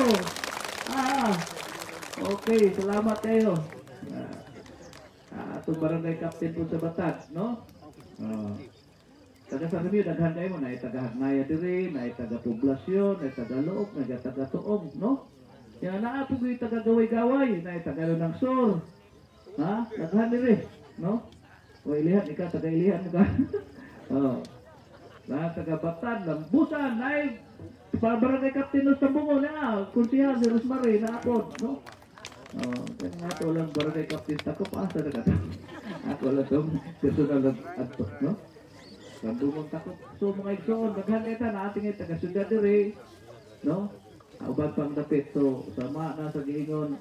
Speaker 6: Okay, salamat kayo. Atong barangay captain po sa Batad, no? Taga San Remio, daghan kayo mo, na taga Hagnaya diri, na taga Poblasyon, na taga Loob, na taga Tuong, no? Yan naa po gyud taga Gaway-Gaway, na taga Lunang Sur. Ha? Daghan diri, no? O ilihan ika taga ilihan ka. Oh. Na taga Batan, Lambusan, nay barangay captain sa Tambungo na, konsehal si Rosemary na apod, no? Oh, kaya nga to lang barangay captain ta ko paasa na ka. Ako lang to personal adto, no? Tambungon takot. So mga igsoon, daghan kita na ating taga syudad diri, no? Uban pang dapit. So sama na sa giingon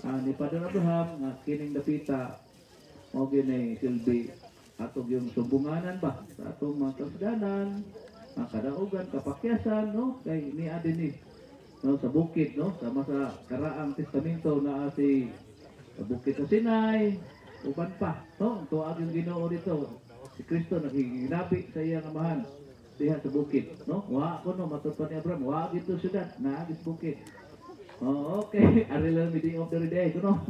Speaker 6: ni Padre Abraham nga kining dapita mao gini silbi atong yung sumbunganan ba sa atong mga kasdanan, mga kadaugan, kapakyasan, no? Kay niya din ni, no, sa bukid, no? Sama sa karaang testamento na si sa bukid sa Sinai, uban pa, no? Tuag yung Ginoo dito. Si Kristo naghihinabi sa iyang amahan diha sa bukid, no? Wa ko no matud pa ni Abraham, wa gito syudad, naagis bukid. Oh, okay, ari lang meeting of the day, kuno.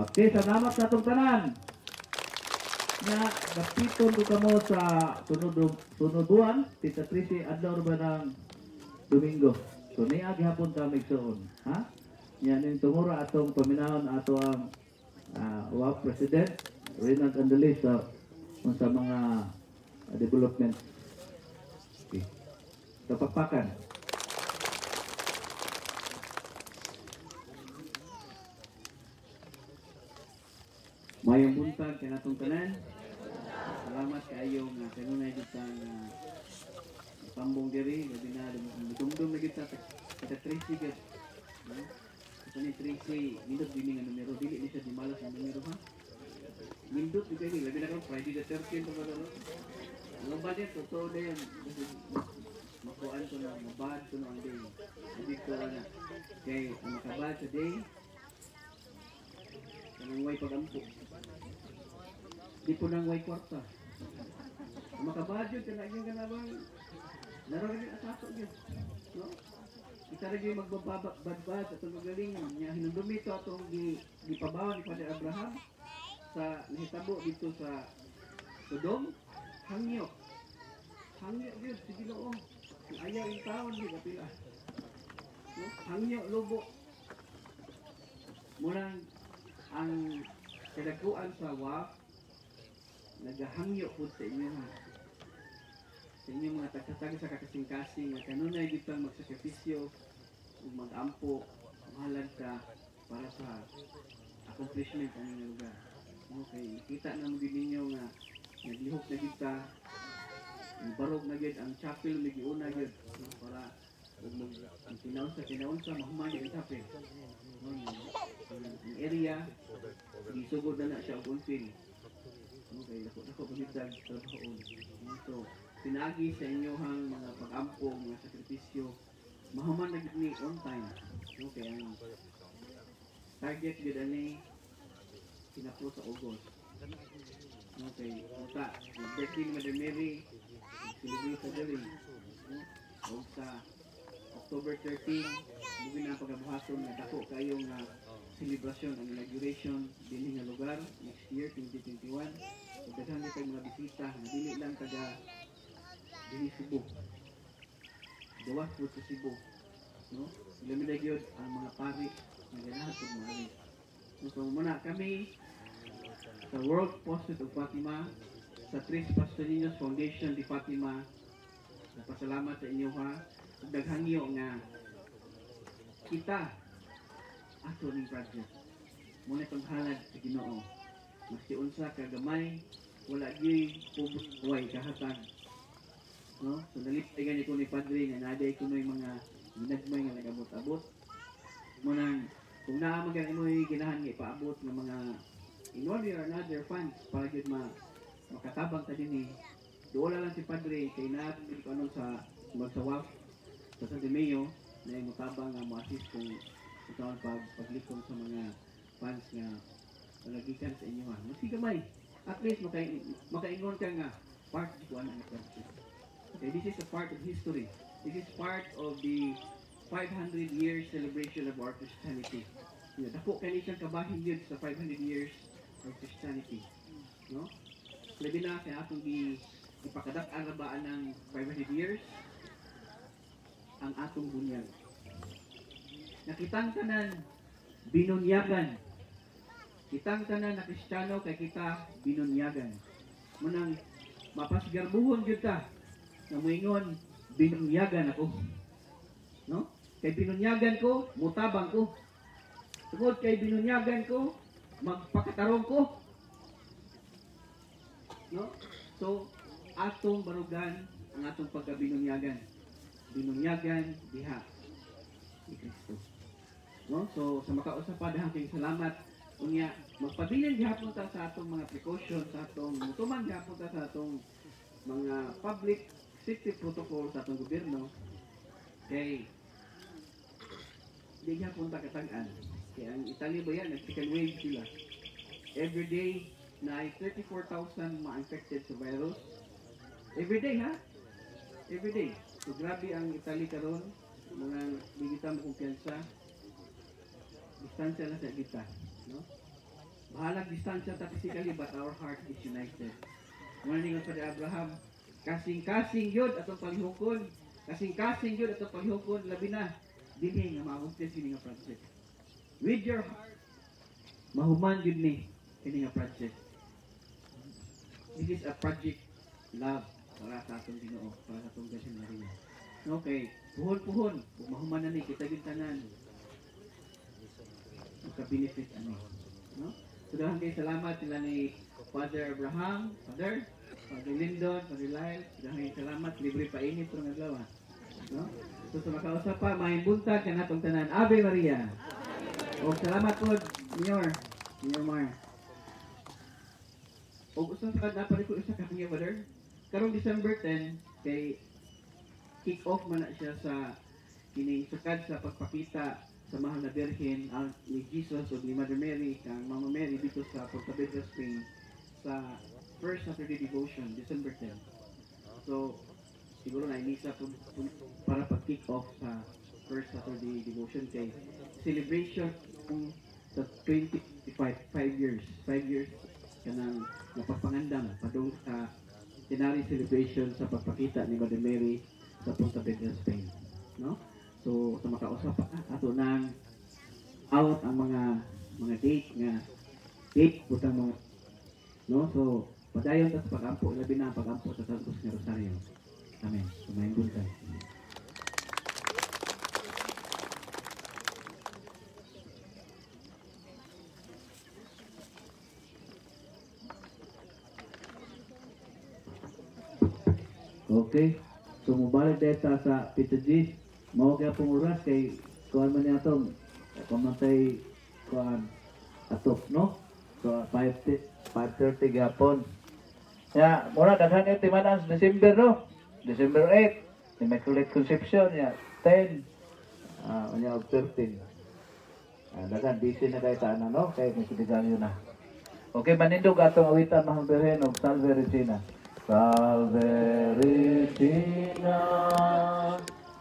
Speaker 6: Okay, salamat sa atong tanan. Na dapiton ko kamo sa sunod buwan, Tita Tracy, adlaw ba ng Domingo. So niya gihapon ta migsuon, ha? Nya ning tungura atong paminahon ato ang WAP President Renald Andalis sa unsa mga development. Okay. Kapakpakan.
Speaker 8: Mayong buntag kanatong tanan. Salamat kaayo nga kanunay gyud ta nga tambong diri, labi na dumdum na gyud ta sa Tracy gyud. No? Sa ni Tracy, nindot dinhi nga numero, dili ni siya dimalas ang numero, ha. Nindot gyud kay labi na karon Friday the 13th pa ba, no? Ang budget totoo na yan. Makuan ko na, mabad ko na ang day. Ibig ko na kay ang makabad sa day kanang way pagampo. Di po nang way kwarta. Makabad yun, kanang yung kanabang naroon yung asaso yun. No? Isa rin yung magbabadbad atong magaling niya. Hinundumi ito atong gipabaw ni Father Abraham sa nahitabo dito sa Sodom. Hangyo. Hangyo yun, sige loo. Ayaw yung taon, di kapila. No? Hangyo, lubo. Murang ang kadakuan sa WAF nagahangyo po sa inyo, ha. Sa inyong mga tagtatag sa kakasing-kasing nga kanunay gyud tang magsakripisyo ug magampo, mahalad ka para sa accomplishment ang inyong lugar. Okay, kita na mo gyud ninyo nga naglihok na gyud ta, barog na gyud ang chapel migiuna gyud, no, para ug mag ang kinaunsa mahuman ang chapel. No, ang area gisugod na na siya og unfil. Okay, dako dako pud trabahoon. So Pinaagi sa inyohang mga pag-ampo, mga sakripisyo, mahuman na ni on time. Okay, ang target gyud ani kinapos sa August. Okay, unta, birthday ni Mother Mary, celebrate sa diri. No? Og sa October 13, mugi na ang pagabuhaton nga dako kayo nga selebrasyon, ang inauguration dinhi nga lugar next year 2021. Ug daghan kay mga bisita nga dili lang taga dinhi Cebu. Gawas po sa Cebu, no? Labi na gyud ang mga pari nga ganahan pud moari. No, so muna kami sa World Apostolate of Fatima, sa Tres Pastorinios Foundation de Fatima, napasalamat sa inyo ha. Ug daghangyo nga kita ato ning project. Muna itong halad sa Ginoo. Maski unsa ka gamay, wala gyuy way kahatag. No? So nalipay gani ko ni Padre nga naday kunoy mga ginagmay nga nagabot-abot. Munang kung naa man gani imoy ganahan nga ipaabot nga mga in one way or another funds para gyud ma makatabang ta dinhi. Duola lang si Padre kay naa ko ano sa magsawaf sa San Dimeo na imo tabang nga mo-assist kung ikaw ang paglikom sa mga funds nga palagikan sa inyo ha. Maski gamay, at least makaingon ka nga part ko ana nga project. Okay, this is a part of history. This is part of the 500 years celebration of our Christianity. Yeah, dako kay siyang kabahin yun sa 500 years of Christianity. No? Labi na kay atong ipakadak-an ra ba ng 500 years ang atong bunyag. Nakitang tanan binunyagan. Kitang tanan na Kristiyano kay kita binunyagan. Munang mapasgarbuhon gyud ta nga moingon binunyagan ako. No? Kay binunyagan ko, mutabang ko. Tungod kay binunyagan ko, magpakatarong ko. No? So, atong barugan ang atong pagkabinunyagan. Binunyagan diha ni Kristo. No? So, sa makausap pa dahang kayong salamat. Unya, magpabilin gihapon ta sa atong mga precaution, sa atong mutuman gihapon ta sa atong mga public safety protocol sa atong gobyerno. Kay di gihapon ta katag-an. Kay ang Italy ba yan, nag-second wave sila. Every day na ay 34,000 ma-infected sa virus. Every day ha? Every day. So grabe ang Italy karon, mga di kita mo kumpiyansa. Distansya lang sa kita, no? Bahalag distansya ta physically but our heart is united. Muna ningon pa ni Abraham, kasing-kasing yun atong palihukon, kasing-kasing yun atong palihukon, labi na dinhi nga maabot kini nga project. With your heart, mahuman gyud ni kini nga project. This is a project love para sa atong Ginoo, para sa atong Birhen Maria. Okay, puhon-puhon, ug mahuman na ni kita gyud tanan maka-benefit ani, no? So daghan kay salamat sila ni Father Abraham, Father Lyndon, Father Lyle, daghan kay salamat, libre pa init karong adlaw, no? So sa makausap pa, maayong buntag kanatong tanan. Ave Maria. Og salamat pod, Mayor, Mayor Mar. Og usa sa dapat ko isa ka niya, Father. Karong December 10 kay kick off man na siya sa kining sukad sa pagpakita sa Mahal na Birhen ang ni Jesus ug ni Mother Mary kang Mama Mary dito sa Pontevedra, Spain sa First Saturday Devotion December 10. So siguro na inisa po para pag kick off sa First Saturday Devotion kay celebration sa 25 5 years 5 years kanang napapangandam padung sa January celebration sa pagpakita ni Mother Mary sa Pontevedra, Spain, no? So sa makausap pa ato nang out ang mga date nga date butang mga, no? So padayon ta sa pag-ampo, labi na ang pag-ampo sa Santos nga Rosario. Amen. Maayong buntag.
Speaker 6: Okay. So mubalik data sa Peter G. Mao kaya pong oras kay kuan man niya atong pamatay kuan atop, no? So 5:30 gapon.
Speaker 1: Ya, mura daghan kay timan-an sa December, no? December 8, Immaculate Conception ya, 10. Unya og 13. Daghan busy na kay ta, no? Kay may sidigalyo na. Okay, manindog atong awitan, Mahal Birhen, og Salve Regina. Salve Regina,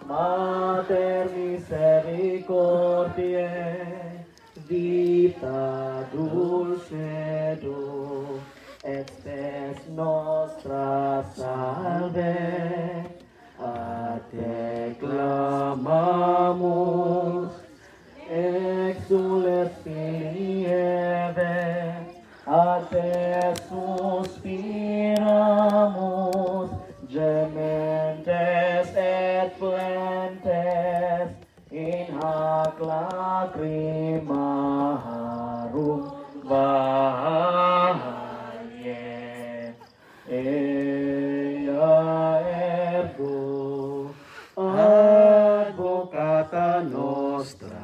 Speaker 2: Mater misericordiae, vita dulcedo, et spes nostra, salve. A te clamamus, exules filii Evae, a te suspiramus, gementes et flentes, in hac lacrimarum valle. Ea ergo, advocata nostra,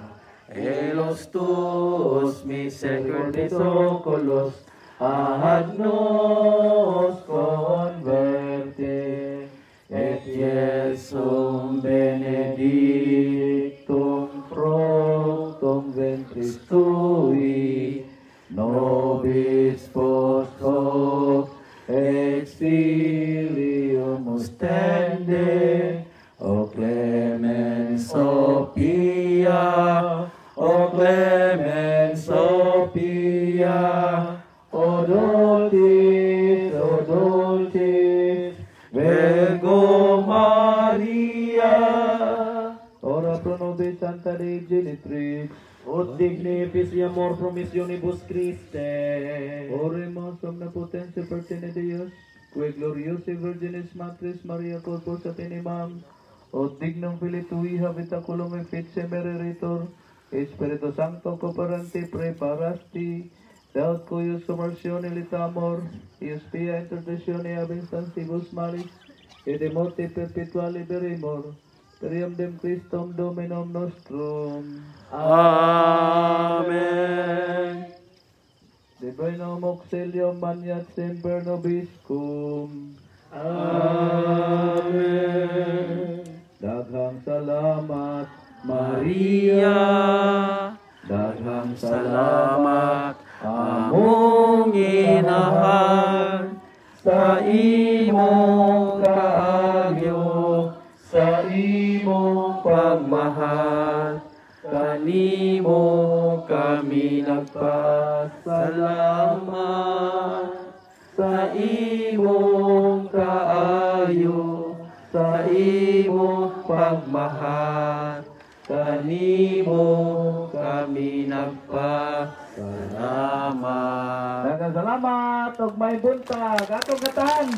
Speaker 2: elos tuos misericordis oculos ad nos converte, et Iesum benedictum fructum ventris tui nobis post hoc exilium ostende. O clemens, O pia, O clemens, O pia, O dulcis Virgo Maria.
Speaker 1: Ora pro nobis, Santa Dei Genitrix.
Speaker 2: Ut digni efficiamur promissionibus Christe.
Speaker 1: Oremus, omnipotens pertine Deus, qui gloriosae Virginis Matris Maria corpus atinimam, ut dignum Filii tui habitaculum effice mereretur, Spiritu Sancto cooperante preparasti, da ut cuius commercione litamur, eius pia intercessione ab instantibus malis, et de morte perpetua liberemur, per eam Christum Dominum nostrum.
Speaker 2: Amen.
Speaker 1: Divinum auxilium maneat semper nobiscum.
Speaker 2: Amen.
Speaker 1: Daghang salamat,
Speaker 2: Maria,
Speaker 1: Daghang
Speaker 2: salamat among inahan sa imong kaayo, sa imong pagmahal. Kanimo kami nagpasalamat sa imong kaayo, sa imong pagmahal. Kanimo kami nagpasalamat.
Speaker 1: Daghang salamat ug may buntag atong kantahan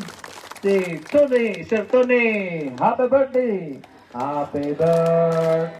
Speaker 1: si Tony, Sir Tony. Happy birthday. Happy birthday.